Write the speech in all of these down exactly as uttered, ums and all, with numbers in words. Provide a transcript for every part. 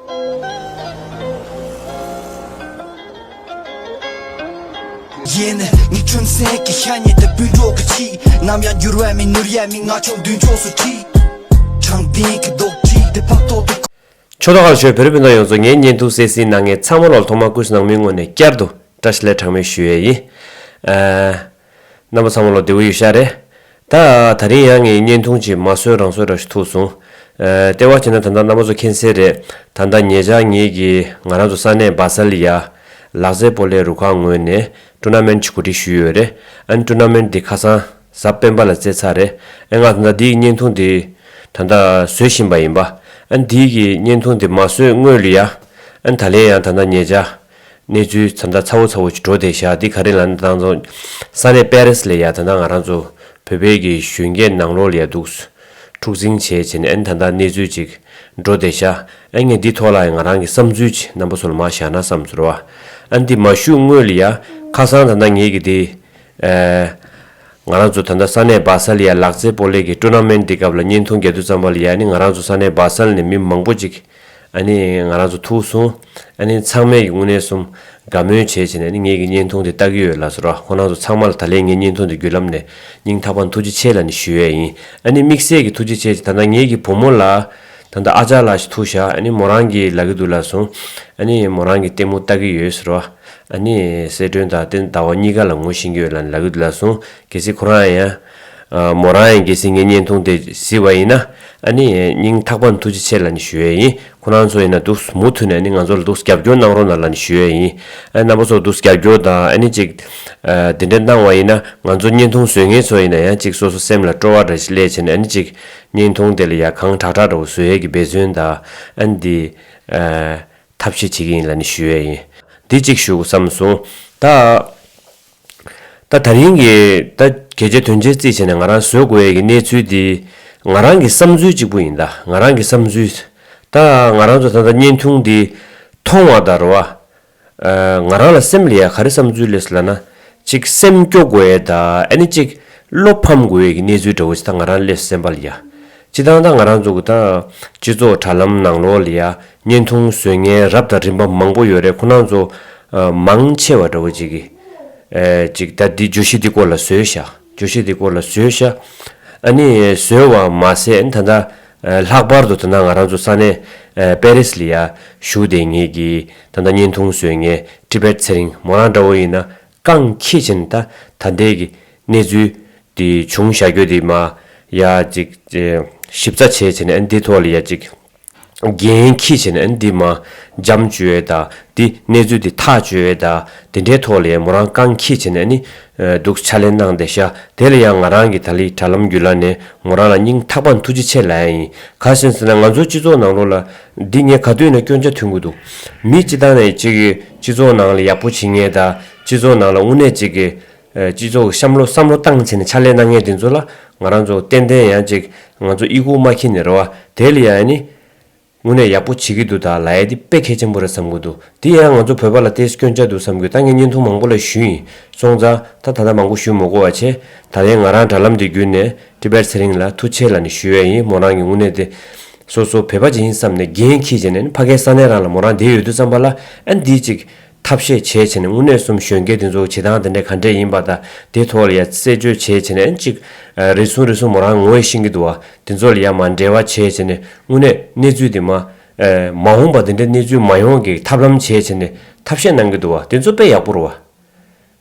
ཡིན། ངའི་ཁྲོན་སེང་གི་ཤ་ཉེ་དེ་སྤུན་གྲོགས་ཀྱི་ཆེད། ནམ་ཡང་འགྱུར་བ་མེད་ནོར་ཡ་མེད། ང་ཆོ་མདུན་ཕྱོགས་སུ་ཁྲིད། དྲང་བདེན་གྱི་རྡོག་ཁྲེས་དེ་ཕག་ཏོག་ཏུ། ཆོས་ཐོག་ཁ་ཤོད་བོད་རིགས་སྤུན་ཟླ་ཡོངས་ཚོ། ངའི་བརྙན་ཐུང་གསན་གཟིགས་གནང་མཁན་ཚང་མ་ལོར་ཐོག་མར་སྐུ་གཟུགས་ནང་མིའི་ངོས་ནས་བསྐྱར་དུ་བཀྲ་ཤིས་བདེ་ལེགས་གྲངས་མེད་ཞུ་ཡས་ཡིན། ཨ། རྣམ་པ་ཚང་མ་ལོ་བདེ་པོ་ཡོད་ཤག་རེད། ད་དེ་རིང་ཡང་ངས་བརྙན་ཐུང་ཅིག་མ་བཟོས་རང་བཟོས་འདྲ་ཞིག་ཐུག་སོང་། ཨ། ལྟེ་བ་བྱས་ན་ད་ལྟ་རྣམ་པ་ཚོ་མཁྱེན་གསལ་རེད། ད་ལྟ་ཉེ་ཆར་ངེད་ཀྱིས་ང་རང་ཚོ་ས་གནས་སྦ་སལ་ཡ་ལག་རྩེད་སྤོ་ལོའི་རུ་ཁག་ངོས་ནས་ཊུར་ན་མེན་ཊི་ཅིག་གོ་སྒྲིག་ཞུས་ཡོད་རེད། ཨ་ནི་ཊུར་ན་མེན་ཊི་འདི་ཁ་སང་གཟའ་སྤེན་པ་ལ་རྩེ་ཚར་རེད། ཨ་ང་ད་ལྟ་འདིའི་བརྙན་ཐུང་འདི་ད་ལྟ་བཟོ་བཞིན་པ་ཡིན་པ། ཨ་ནི་འདི་གི་བརྙན་ཐུང་འདི་མ་བཟོས་སྔོན་ལ་ཡ། ཨ་ནི་ད་ལན་ཡང་ད་ལྟ་ཉེ་ཆར་གནས་ཚུལ་ད་ལྟ་ཚ་བོ་ཚ་བོ་ཅིག་འགྲོ་བསྡད་ཤག་འདི་ག་རེ་ལབ་ན་ད་ང་ཚོ་ས་གནས་པེ་རིས་ལ་ཡ་ད་ལྟ་ང་རང་ཚོ་བོད་པའི་གི་གཞོན་སྐྱེས་ནང་ལོགས་ལ་ཡ་འདུག་འཁྲུག་འཛིང་བྱས་བྱས་ནས་ཨ་ནི་ད་ལྟ་གནས་ཚུལ་ཅིག་འགྲོ་བསྡད་ཤག་ཨ་ངས་འདི་ཐོག་ལ་ཡ་ང་རང་གི་བསམ་ཚུལ་ཅིག་རྣམ་པ་ཚོ་ལ་མར་བཞག་ན་བསམ་ཚོར་བ། ཨ་ནི་འདི་མ་ཞུ་སྔོན་ལ་ཡ་ཁ་སང་ད་ལྟ་ངེད་ཀྱི་འདི། ཨ། ང་རང་ཚོ་ད་ལྟ་ས་གནས་སྦ་སལ་ལ་ཡ་ལག་རྩེད་སྤོ་ལོའི་གི་ཊུར་ན་མེན་ཊི་འདི་སྐབས་ལ་བརྙན་ཐུང་རྒྱག་དུས་ཙམ་པ་ལ་ཡ་ཨ་ནི་ང་རང་ཚོ་ས་གནས་སྦ་སལ་ནས་མི་མང་པོ་ཅིག་ཨ་ནི་ང་རང་ཚོ་ཐུག་སོང་། ཨ་ནི་ཚང་མས་ཀྱི་དངོས་གནས་སོམ་དགའ་མོས་བྱས་བྱས་ནས་ཨ་ནི་ངེད་ཀྱི་བརྙན་ཐུང་འདི་ལྟ་གི་ཡོད་ལ་ཟེར་བ། ཁོ་རང་ཚོ་ཚང་མ་ལ་ད་ལན་ངའི་བརྙན་ཐུང་འདི་བརྒྱུད་ལམ་ནས་སྙིང་ཐག་པ་ནས་ཐུགས་རྗེ་ཆེ་ལབ་ནས་ཞུ་ཡས་ཡིན། ཨ་ནི་དམིགས་བསལ་གྱི་ཐུགས་རྗེ་ཆེ་ད་ལྟ་ངེད་ཀྱི་བུ་མོ་ལ་ད་ལྟ་ཨ་ཅག་ལགས་ཤིག་ཐུག་ཤག་ཨ་ནི་མོ་རང་གིས་ལབ་ཀྱི་འདུག་ལབ་སོང་། ཨ་ནི་མོ་རང་གི་ལྟད་མོ་ལྟ་གི་ཡོད་ཟེར་བ། ཨ་ནི་གསལ་སྒྲོན་དང་བསྟན་ཟླ་བ་གཉིས་ཀ་ལ་ངོ་ཤེས་ཀྱི་ཡོད་ལབ་ལབ་ཀྱི་འདུག་ལབ་སོང་། གལ་སྲིད་ཁོ་རང་ཡང་། ཨ། མོ་རང་ཡང་གལ་སྲིད་ངའི་བརྙན་ཐུང་དེ་གཟིགས་པ་ཡིན་ན། ཨ་ནི་སྙིང་ཐག་པ་ནས་ཐུགས་རྗེ་ཆེ་ལབ་ནས་ཞུ་ཡས་ཡིན། ཁོ་རང་ཚོ་ཡིན་ན་འདུག་མུ་མཐུད་ནས་ཨ་ནི་ང་ཚོ་ལ་འདུག་རྒྱབ་སྐྱོར་གནང་རོགས་གནང་ལབ་ནས་ཞུ་ཡས་ཡིན། ཨ་རྣམ་པ་ཚོ་འདུག་རྒྱབ་སྐྱོར་དང་ཨ་ནི་ཅིག་ཨ། དེ་འདྲ་གནང་བ་ཡིན་ན་ང་ཚོ་བརྙན་ཐུང་བཟོ་མཁན་ཚོ་ཡིན་ན་ཡང་ཅིག་སོ་སོ་སེམས་ལ་སྤྲོ་བ་འདྲ་ཞིག་སླེབས་བྱས་ནས་ཨ་ནི་ཅིག་བརྙན་ཐུང་དེ་ལ་ཡ་གང་དྲག་དྲག་འདྲ་བོ་བཟོ་ཡས་ཀྱི་འབད་བརྩོན་དང་ཨ་ནི་དེ། ཨ། ཐབས་ཤེས་བྱེད་ཀྱི་ཡིན་ལབ་ནས་ཞུ་ཡས་ཡིན། འདི་གཅིག་ཞུ་དགོས་བསམ་སོང་། ད། ད་ད་རིང་གི་ད་གལ་ཆེ་དོན་ཆེ་རྩིས་བྱས་ནས་ང་རང་བཟོ་དགོས་ཡས་ཀྱི་གནས་ཚུལ་འདི་ང་རང་གི་བསམ་ཚུལ་གཅིག་པུ་ཡིན། ད་ང་རང་གི་བསམ་ཚུལ། ད་ང་རང་ཚོ་ད་ལྟ་བརྙན་ཐུང་འདི་མཐོང་བ་དང་རེད་བ། ཨ། ང་རང་ལ་སེམས་ལ་ཡ་ག་རེ་བསམ་ཚུལ་སླེབས་སོང་ལབ་ན། གཅིག་སེམས་སྐྱོ་དགོས་ཡས་ད་ཨ་ནི་གཅིག་བློ་ཕམ་དགོས་ཡས་ཀྱི་གནས་ཚུལ་འདྲ་བོ་ཞིག་ད་ང་རང་སླེབས་སོང་སེམས་པ་ལ་ཡ། སྤྱིར་བཏང་ད་ང་རང་ཚོ་གི་ད་སྤྱི་ཚོགས་དྲ་ལམ་ནང་ལོགས་ལ་ཡ་བརྙན་ཐུང་བཟོ་མཁན་རབ་དང་རིམ་པ་མང་པོ་ཡོད་རེད། ཁོ་རང་ཚོ་ཨ་མང་ཆེ་བ་འདྲ་བོ་ཅིག་གིས་ཨ་ཅིག་ད་འདི་བརྗོད་གཞི་འདི་སྐོར་ལ་བཟོས་ཤག་བརྗོད་གཞི་འདི་སྐོར་ལ་བཟོས་ཤག་ཨ་ནི་བཟོས་པ་མ་ཟད་ཨ་ནི་ད་ལྟ་ཨ་ལྷག་པར་དུ་ད་ལྟ་ང་རང་ཚོ་ས་གནས་ཨ་པེ་རིས་ལ་ཡ་བཞུགས་བསྡད་མཁན་གྱི་ད་ལྟ་བརྙན་ཐུང་བཟོ་མཁན་ཊི་བེཊ་ཚེ་རིང་མོ་རང་འདྲ་བོ་ཡིན་ན་རྐང་འཁྱེར་བྱས་ནས་ད་ད་ལྟའི་གི་གནས་ཚུལ་དེ་བྱུང་བཞག་རྒྱུ་དེ་མར་ཡ་ཅིག་ཨེ་ཞིབ་ཚགས་བྱས་བྱས་ནས་ཨ་ནི་འདི་ཐོག་ལ་ཡ་ཅིག་འགན་འཁྱེར་བྱས་ནས་ཨ་ནི་འདི་མར་འཇམ་བཅོས་ཡས་དང་འདི་གནས་ཚུལ་འདི་ཐག་གཅོད་ཡས་དང་དེ་འདྲའི་ཐོག་ལ་ཡ་མོ་རང་རྐང་འཁྱེར་བྱས་ནས་ཨ་ནི་ཨེ་འདུག་ཕྱག་ལས་གནང་བསྡད་ཤག་དེ་ལ་ཡང་ང་རང་གིས་ད་ལི་དྲ་ལམ་བརྒྱུད་ལམ་ནས་མོ་རང་ལ་སྙིང་ཐག་པ་ནས་ཐུགས་རྗེ་ཆེ་ལབ་ཡ་ཡིན། ག་རེ་ཟེར་ན་ང་ཚོའི་སྤྱི་ཚོགས་ནང་ལོགས་ལ་འདི་ངས་ག་དུས་ནས་སྐྱོན་ཆ་ཐོན་གྱི་འདུག་མི་སྤྱི་བཏང་ནས་ཅིག་སྤྱི་ཚོགས་ནང་ལ་ཡག་པོ་བྱེད་མཁན་དང་སྤྱི་ཚོགས་ནང་ལ་དངོས་གནས་ཅིག་གི་ཨ་སྤྱི་ཚོགས་བསམ་བློ་བསམ་བློ་བཏང་བྱས་ནས་ཕྱག་ལས་གནང་མཁན་དེ་ཚོ་ལ་ང་རང་ཚོ་ཏན་ཏན་ཡང་ཅིག་ང་ཚོ་ཨི་གུ་མ་འཁྱེར་ནས་རེད་བ། དེ་ལ་ཡང་ནི་དངོས་གནས་ཡག་པོ་བྱེད་ཀྱི་འདུག་ད་ལབ་ཡ་དེ་དཔེ་གལ་ཆེན་པོ་རེད་བསམ་གྱི་འདུག་དེ་ཡང་ང་ཚོ་བོད་པ་ལ་ཏོག་ཙམ་སྐྱོན་ཆ་འདུག་བསམ་གྱི་འདུག་ད་ངས་བརྙན་ཐུང་མང་པོ་ལ་ཞུས་ཡིན། སོང་ཙང་ད་ད་ལྟ་མང་པོ་ཞུ་མི་དགོས་པ་བྱས། ད་ལན་ང་རང་དྲ་ལམ་འདི་བརྒྱུད་ནས་ཊི་བེཊ་ཚེ་རིང་ལ་ཐུགས་རྗེ་ཆེ་ལབ་ནས་ཞུ་ཡ་ཡིན། མོ་རང་གི་དངོས་གནས་དེ་སོ་སོ་བོད་པ་ཅིག་ཡིན་བསམ་ནས་འགན་འཁྱེར་བྱས་ནས་ཕ་གིའི་ས་གནས་རང་ལ་མོ་རང་བསྡད་ཡོད་དུས་ཙམ་པ་ལ་ཨ་འདི་ཅིག་ཐབས་ཤེས་བྱས་བྱས་ནས་དངོས་གནས་སོམ་གཞོན་སྐྱེས་དེ་ཚོ་བྱེད་སྟངས་དེ་འདྲ་ག་འདྲས་ཡིན་པ་དང་དེ་ཐོག་ལ་ཡ་རྩད་གཅོད་བྱས་བྱས་ནས་ཨ་ནི་ཅིག་ཨ་རེ་ཟུང་རེ་ཟུང་མོ་རང་ངོ་ཤེས་ཀྱི་འདུག་བ། དེ་ཚོ་ལ་ཡ་མ་འབྲེལ་བ་བྱས་བྱས་ནས་དངོས་གནས་གནས་ཚུལ་དེ་མ་ཨ་མ་འོངས་པ་དེ་འདྲའི་གནས་ཚུལ་མ་ཡོང་གི་ཐབས་ལམ་བྱས་བྱས་ནས་ཐབས་ཤེས་གནང་གི་འདུག་བ། དེ་ཚོ་དཔེ་ཡག་པོ་རེད་བ།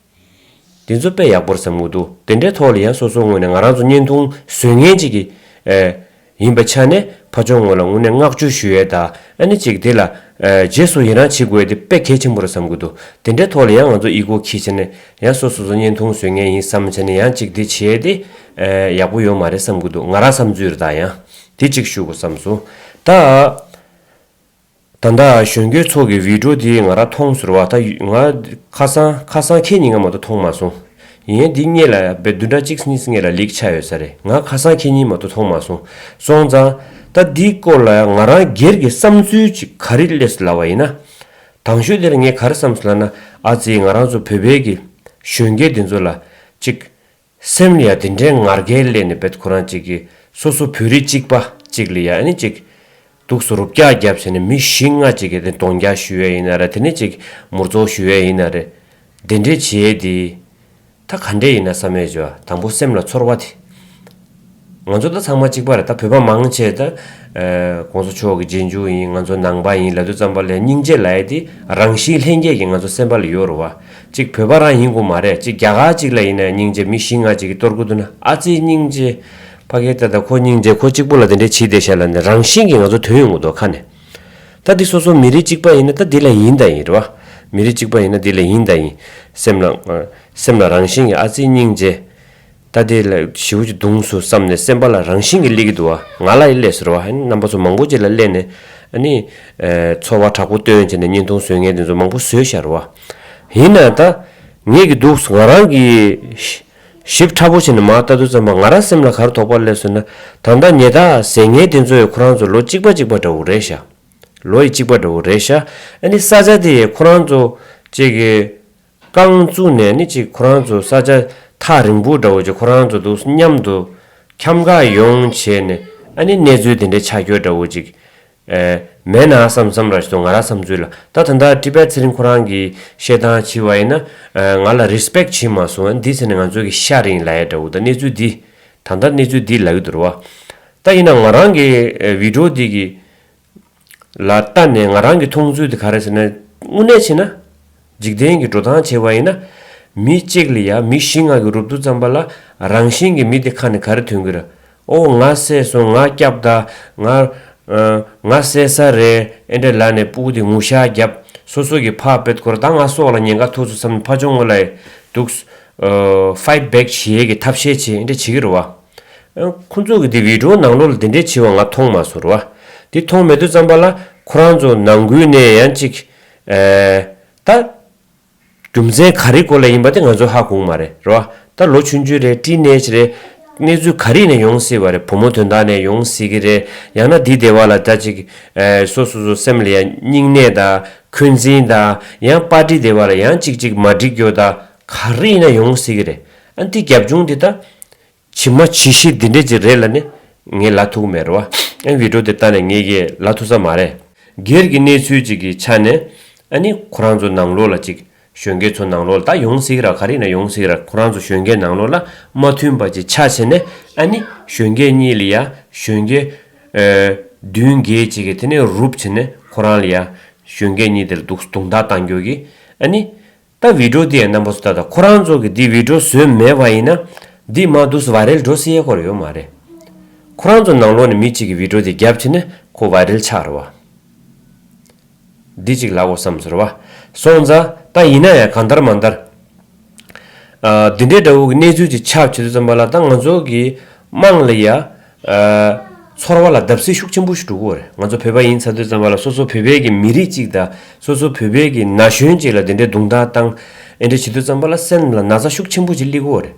དེ་ཚོ་དཔེ་ཡག་པོ་རེད་བསམ་གྱི་འདུག་དེ་འདྲའི་ཐོག་ལ་ཡང་སོ་སོའི་ངོས་ནས་ང་རང་ཚོ་བརྙན་ཐུང་བཟོ་མཁན་ཅིག་གི་ཨེ་ཡིན་པའི་ཆ་ནས་ཕར་ཕྱོགས་ངོས་ལ་དངོས་གནས་བསྔགས་བརྗོད་ཞུ་ཡས་དང་ཨ་ནི་ཅིག་དེ་ལ་ཨེ་རྗེས་སུ་ཡི་རང་བྱེད་དགོས་ཡས་དེ་དཔེ་གལ་ཆེན་པོ་རེད་བསམ་གྱི་འདུག་དེ་འདྲའི་ཐོག་ལ་ཡང་ང་ཚོ་ཨི་གོ་འཁྱེར་བྱས་ནས་ཡང་སོ་སོ་སོ་བརྙན་ཐུང་བཟོ་མཁན་ཡིན་བསམ་བྱས་ནས་ཡང་ཅིག་དེ་བྱེད་ཡས་དེ་ཨེ་ཡག་པོ་ཡོད་མ་རེད་བསམ་གྱི་འདུག་ང་རང་བསམ་ཚུལ་རེད། ད་ཡང་དེ་ཅིག་ཞུ་དགོས་བསམ་སོང་། ད། ད་ལྟ་གཞོན་སྐྱེས་ཚོ་གི་བི་ཌིའོ་འདི་ང་རང་མཐོང་ཟེར་བ། ད་ང་ཁ་སང་ཁ་སང་ཁེ་ཉིན་ང་མ་གཏོགས་མཐོང་མ་སོང་། ཡིན་འདི་སྔོན་ལ་བའི་བདུན་ཕྲག་གཅིག་གཉིས་སྔོན་ལ་ལིག་ཆགས་ཡོད་ས་རེད། ང་ཁ་སང་ཁེ་ཉིན་མ་གཏོགས་མཐོང་མ་སོང་། སོང་ཙང་ད་འདིའི་སྐོར་ལ་ང་རང་སྒེར་གྱི་བསམ་ཚུལ་ཅིག་ག་རེ་སླེབས་སོང་ལབ་པ་ཡིན་ན། དང་ཤོས་དེ་ལ་ངས་ག་རེ་བསམ་སོང་ལབ་ན། ཨ་ཙི་ང་རང་ཚོ་བོད་པའི་གི་གཞོན་སྐྱེས་འདི་ཚོ་ལ་ཅིག་སེམས་ལ་ཡ་དེ་འདྲའི་ངར་སྐད་སླེབས་ནས་བེད་ཁོ་རང་ཅིག་གིས་སོ་སོ་བོད་རིགས་གཅིག་པ་གཅིག་ལ་ཡ་ཨ་ནི་ཅིག་ འདུག་སེ་རུབ་རྒྱག་རྒྱབ་བྱས་ནས་མི་བཞི་ལྔ་ཅིག་གིས་དེ་གདོང་རྒྱག་ཞུ་ཡས་ཡིན་ན་རེད། དེ་ནས་ཅིག་མུར་རྫོགས་ཞུ་ཡས་ཡིན་ན་རེད། དེ་འདྲས་བྱེད་ཡས་དེ་ད་ག་འདྲས་ཡིན་ན་བསམ་ཡས་བྱས་པ། དང་པོ་སེམས་ལ་ཚོར་བ་དེ། ང་ཚོ་ད་ཚང་མ་གཅིག་པ་རེད། ད་བོད་པ་མང་ཆེ་ད་ཨ་གོང་ས་མཆོག་གི་རྗེས་འཇུག་ཡིན། ང་ཚོ་ནང་པ་ཡིན་ལབ་དུས་ཙམ་པ་ལ་སྙིང་རྗེ་ལབ་ཡས་དེ་རང་བཞིན་ལྷན་སྐྱེས་ཀྱི་ང་ཚོ་སེམས་པ་ལ་ཡོད་རེད་བ། གཅིག་བོད་པ་རང་ཡིན་དགོས་མ་རེད། གཅིག་རྒྱ་གར་གཅིག་ལ་ཡིན་ན་སྙིང་རྗེ། མི་བཞི་ལྔ་ཅིག་གིས་གཏོར་གི་འདུག་ན་ཨ་ཙི་སྙིང་རྗེ། ཕ་གི་ད་ལྟ་ཁོ་སྙིང་རྗེ། ཁོ་གཅིག་པོ་ལ་དེ་འདྲས་བྱེད་བསྡད་ཤག་ལབ་ནས་རང་བཞིན་གྱིས་ང་ཚོ་དོན་ཡོང་གི་འདུག་ཁ་ནས། ད་འདི་སོ་སོ་མི་རིགས་གཅིག་པ་ཡིན་ན་ད་འདི་ལ་ཡིན་ད་ཡིན་རེད་བ། མི་རིགས་གཅིག་པ་ཡིན་ན་འདི་ལ་ཡིན་ད་ཡིན། སེམས་ལ་སེམས་ལ་རང་བཞིན་གྱིས་ཨ་ཙི་སྙིང་རྗེ། ད་འདི་ལ་ཞེ་པོ་ཅིག་བརྡུངས་སོང་བསམ་ནས་སེམས་པ་ལ་རང་བཞིན་གྱིས་སླེབས་ཀྱི་འདུག་བ། ང་ལ་ཡི་སླེབས་སོང་རེད་བ། ཨ་ནི་རྣམ་པ་ཚོ་མང་པོ་ཅིག་ལ་སླེབས་ནས་ཨ་ནི་ཚོར་བ་དྲག་པོ་སྟོན་བྱས་ནས་བརྙན་ཐུང་བཟོ་མཁན་དེ་ཚོ་མང་པོ་བཟོས་ཤག་རེད་བ། ཡིན་ན་ད་ངེད་ཀྱི་འདུག་ང་རང་གི་ཞིབ་ཕྲ་པོ་བྱས་ནས་མར་ལྟ་དུས་ཙམ་པ་ང་རང་སེམས་ལ་ག་རེ་དོགས་པ་སླེབས་སོང་ན། ད་ལྟ་ཉེས་རྡུང་ཟེར་མཁན་དེ་ཚོ་ཡང་ཁོ་རང་ཚོ་ལོ་གཅིག་པ་གཅིག་པ་འདྲ་བོ་རེད་ཤག་ལོ་ཡི་གཅིག་པ་འདྲ་བོ་རེད་ཤག་ཨ་ནི་ས་ཆ་དེ་ཡང་ཁོ་རང་ཚོ་གཅིག་གི་རྐང་བཙུགས་ནས་ནི་གཅིག་ཁོ་རང་ཚོ་ས་ཆ་ཐག་རིང་པོ་འདྲ་བོ་ཅིག་ཁོ་རང་ཚོ་འདུག་མཉམ་དུ་འཁྱམ་ག་ཡོང་བྱས་ནས་ཨ་ནི་གནས་ཚུལ་དེ་འདྲའི་ཆགས་རྒྱུ་འདྲ་བོ་ཅིག་ཨེ། མེད་ན་བསམ་བསམ་ར་ཞིག་འདུག་ང་རང་བསམ་ཚུལ་ལ། ད་ད་ལྟ་ཊི་བེཊ་ཚེ་རིང་ཁོ་རང་གིས་བཤད་སྟངས་བྱས་པ་ཡིན་ན། ཨེ། ང་ལ་རི་སི་པེག་བྱེད་མ་སོང་། འདི་ཚེ་ནས་ང་ཚོ་གི་ཤ་རིང་ལ་ཡ་འདྲ་བོ་ད་གནས་ཚུལ་འདི། ད་ལྟ་གནས་ཚུལ་འདི་ལབ་ཀྱི་འདུག་ར་བ། ད་ཡིན་ན་ང་རང་གི་ཨེ་བི་ཌི་ཡོ་འདི་གི་ལ་ལྟ་ནས་ང་རང་གི་མཐོང་ཚུལ་དེ་ག་རེ་ཟེར་ན། དངོས་གནས་བྱས་ན། འཇིག་རྟེན་གྱི་འགྲོ་སྟངས་བྱས་པ་ཡིན་ན། མི་གཅིག་ལ་ཡ་མི་བཞི་ལྔ་གིས་རུབ་དུས་ཙམ་པ་ལ་རང་བཞིན་གྱི་མི་དེ་ཁ་ནས་ག་རེ་ཐོན་གྱི་རེད། ཨོ་ང་བསད་སོང་། ང་སྐྱབས་ད། ང་། ཨ། ང་བསད་ས་རེད། ཨེ་འདྲ་ལབ་ནས་སྤུ་གུ་དེ་ངུ་ཤག་བརྒྱབ། སོ་སོ་གི་ཕར་ཕེབས་ཁོ་ར་ད་ང་སྲོག་ལ་ཉེན་ཁ་ཐུག་སོང་བསམ་ནས་ཕར་ཕྱོགས་ངོས་ལ་འདུག་ཨ། ཕའིཊ་བེག་བྱེད་ཡས་ཀྱི་ཐབས་ཤེས་བྱེད། ཨེ་འདྲ་བྱེད་ཀྱི་རེད་བ། ཨ། ཁོ་ཚོ་གི་དེ་བི་ཌི་ཡོ་ནང་ལོགས་ལ་དེ་འདྲས་བྱེད་པ་ང་མཐོང་མ་སོང་རེད་བ། དེ་མཐོང་མེད་དུས་ཙམ་པ་ལ་ཁོ་རང་ཚོ་ནང་ཁུལ་ནས་ཡང་ཅིག་ཨ། ད། རྒྱུ་མཚན་ག་རེ་སྐོར་ལ་ཡིན་པ་དེ་ང་ཚོ་ཧ་གོ་གི་མ་རེད། རེད་བ། ད་ལོ་ཆུང་ཆུང་རེད། ཊི་ནེཇ་རེད། གནས་ཚུལ་ག་རེ་ནས་ཡོང་སྲིད་པ་རེད། བུ་མོ་དོན་དག་ནས་ཡོང་སྲིད་ཀྱི་རེད། ཡང་ན་འདི་སྡེ་བ་ལ་ད་ཅིག་ཨེ། སོ་སོ་སོ་སེམས་ལ་ཡང་སྙིང་ནད་དང་འཁོན་འཛིན་དང་ཡང་པར་ཊི་སྡེ་བ་ལ་ཡང་ཅིག་ཅིག་མ་འགྲིག་རྒྱུ་དང་ག་རེ་ཡིན་ན་ཡོང་སྲིད་ཀྱི་རེད། ཨ། འདི་རྒྱབ་ལྗོངས་འདི་ད། ཇི་མ་ཇི་བཞིན་འདི་འདྲས་ཅིག་རེད་ལབ་ནས་ངས་ལབ་ཐུབ་ཀྱི་མེད་རེད་བ། ཨ། བི་ཌི་ཡོ་དེ་ལྟ་ནས་ངས་ཀྱིས་ལབ་ཐུབ་ས་མ་རེད། སྒེར་གྱི་གནས་ཚུལ་ཅིག་གི་ཆ་ནས་ཨ་ནི་ཁོ་རང་ཚོ་ནང་ལོགས་ལ་ཅིག་གཞོན་སྐྱེས་ཚོ་ནང་ལོགས་ལ་ད་ཡོང་སྲིད་ཀྱི་ར། ག་རེ་ཡིན་ན་ཡོང་སྲིད་ཀྱི་ར། ཁོ་རང་ཚོ་གཞོན་སྐྱེས་ནང་ལོགས་ལ་མ་མཐུན་པ་ཅིག་ཆགས་བྱས་ནས་ཨ་ནི་གཞོན་སྐྱེས་གཉིས་ལ་ཡ་གཞོན་སྐྱེས་ཨ་བདུན་བརྒྱད་ཅིག་གིས་དེ་ནས་རུབ་བྱས་ནས་ཁོ་རང་ལ་ཡ་གཞོན་སྐྱེས་གཉིས་དེ་ལ་འདུག་རྡུང་རྡེག་བཏང་རྒྱུ་གི་ཨ་ནི། ད་བི་ཌི་ཡོ་འདི་ཡང་རྣམ་པ་ཚོ་ད་ལྟ་ཁོ་རང་ཚོ་གིས་འདི་བི་ཌི་ཡོ་བཟོས་མེད་པ་ཡིན་ན། འདི་མར་འདུག་སེ་བཱའི་རལ་འགྲོ་སྲིད་ཡས་སྐོར་ཡོད་མ་རེད། ཁོ་རང་ཚོ་ནང་ལོགས་ནས་མི་གཅིག་གིས་བི་ཌི་ཡོ་འདི་རྒྱབ་བྱས་ནས་ཁོ་བཱའི་རལ་ཆགས་རེད་བ། འདི་གཅིག་ལབ་དགོས་བསམ་སོང་རེད་བ། སོང་ཙང་ད་ཡིན་ན་ཡང་གང་ལྟར་མ་ལྟར། ཨ། འདི་འདྲའི་འདྲ་བོ་གི་གནས་ཚུལ་ཅིག་ཆགས་བྱེད་དུས་ཙམ་པ་ལ་ད་ང་ཚོ་གི་དམངས་ལ་ཡ། ཨ། ཚོར་བ་ལ་བརྡབ་གསིག་ཤུགས་ཆེན་པོ་ཞིག་འགྲོ་གི་ཡོད་རེད། ང་ཚོ་བོད་པ་ཡིན་ཚར་དུས་ཙམ་པ་ལ་སོ་སོ་བོད་པའི་གི་མི་རིགས་གཅིག་དང་སོ་སོ་བོད་པའི་གི་ན་གཞོན་གཅིག་ལ་དེ་འདྲའི་རྡུང་རྡེག་བཏང་། ཨེ་འདྲ་བྱེད་དུས་ཙམ་པ་ལ་སེམས་ལ་ན་ཚ་ཤུགས་ཆེན་པོ་ཅིག་སླེབས་ཀྱི་ཡོད་རེད།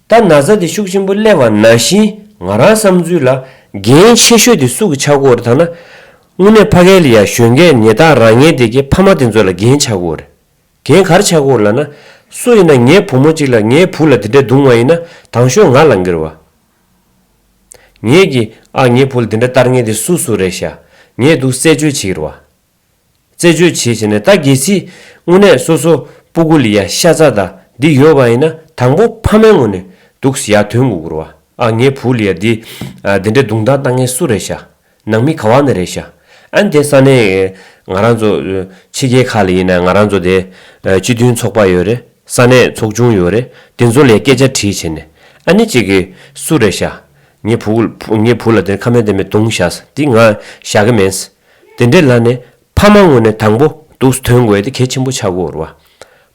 ད་ན་ཚ་དེ་ཤུགས་ཆེན་པོ་སླེབས་པ་ནང་བཞིན་ང་རང་བསམ་ཚུལ་ལ་འགན་ཆེ་ཤོས་དེ་སུ་གི་ཆགས་ཀྱི་ཡོད་རེད་ལབ་ན། དངོས་གནས་ཕ་གི་ལ་ཡ་གཞོན་སྐྱེས་ཉེས་རྡུང་རང་མཁན་དེ་གི་ཕ་མ་དེ་ཚོ་ལ་འགན་ཆགས་ཀྱི་ཡོད་རེད། འགན་ག་རེ་ཆགས་ཀྱི་ཡོད་ལབ་ན། སུ་ཡིན་ན་ངའི་བུ་མོ་གཅིག་ལ་ངའི་བུ་ལ་དེ་འདྲས་རྡུང་བ་ཡིན་ན་དང་ཤོས་ང་ལངས་ཀྱི་རེད་བ། ངེད་ཀྱིས་ཨ་ངའི་བུ་ལ་དེ་འདྲ་བཏང་མཁན་དེ་སུ་སུ་རེད་ཤག་ངས་འདུག་རྩད་གཅོད་བྱེད་ཀྱི་རེད་བ། རྩད་གཅོད་བྱེད་བྱས་ནས་ད་གལ་སྲིད་དངོས་གནས་སོ་སོ་སྤུ་གུ་ལ་ཡ་ཤ་ཚ་དང་འདི་ཡོད་པ་ཡིན་ན་དང་པོ་ཕ་མའི་ངོས་ནས་འདུག་ཡར་ཐོན་དགོས་ཀྱི་རེད་བ། ཨ་ངའི་བུ་ལ་ཡ་འདི་ཨ་དེ་འདྲས་རྡུང་རྡེག་བཏང་མཁན་སུ་རེད་ཤག་ནང་མི་ག་བ་ནས་རེད་ཤག་ཨ་ནི་དེ་ས་གནས་ང་རང་ཚོ་ཕྱི་རྒྱལ་ཁག་ལ་ཡིན་ན་ང་རང་ཚོ་དེ་སྤྱི་མཐུན་ཚོགས་པ་ཡོད་རེད། ས་གནས་ཚོགས་ཆུང་ཡོད་རེད། དེ་ཚོ་ལ་སྐད་ཆ་དྲིས་བྱས་ནས་ཨ་ནི་གཅིག་གིས་སུ་རེད་ཤག་ངའི་བུ་ངའི་བུ་ལ་དེ་ཁ་སྨྲས་དེ་མོ་རྡུང་ཤག་འདི་ང་བཞག་གི་མིན། དེ་འདྲས་ལབ་ནས་ཕ་མ་ངོས་ནས་དང་པོ་འདུག་ཐོན་དགོས་ཡ་དེ་གལ་ཆེན་པོ་ཆགས་ཀྱི་ཡོད་རེད་བ།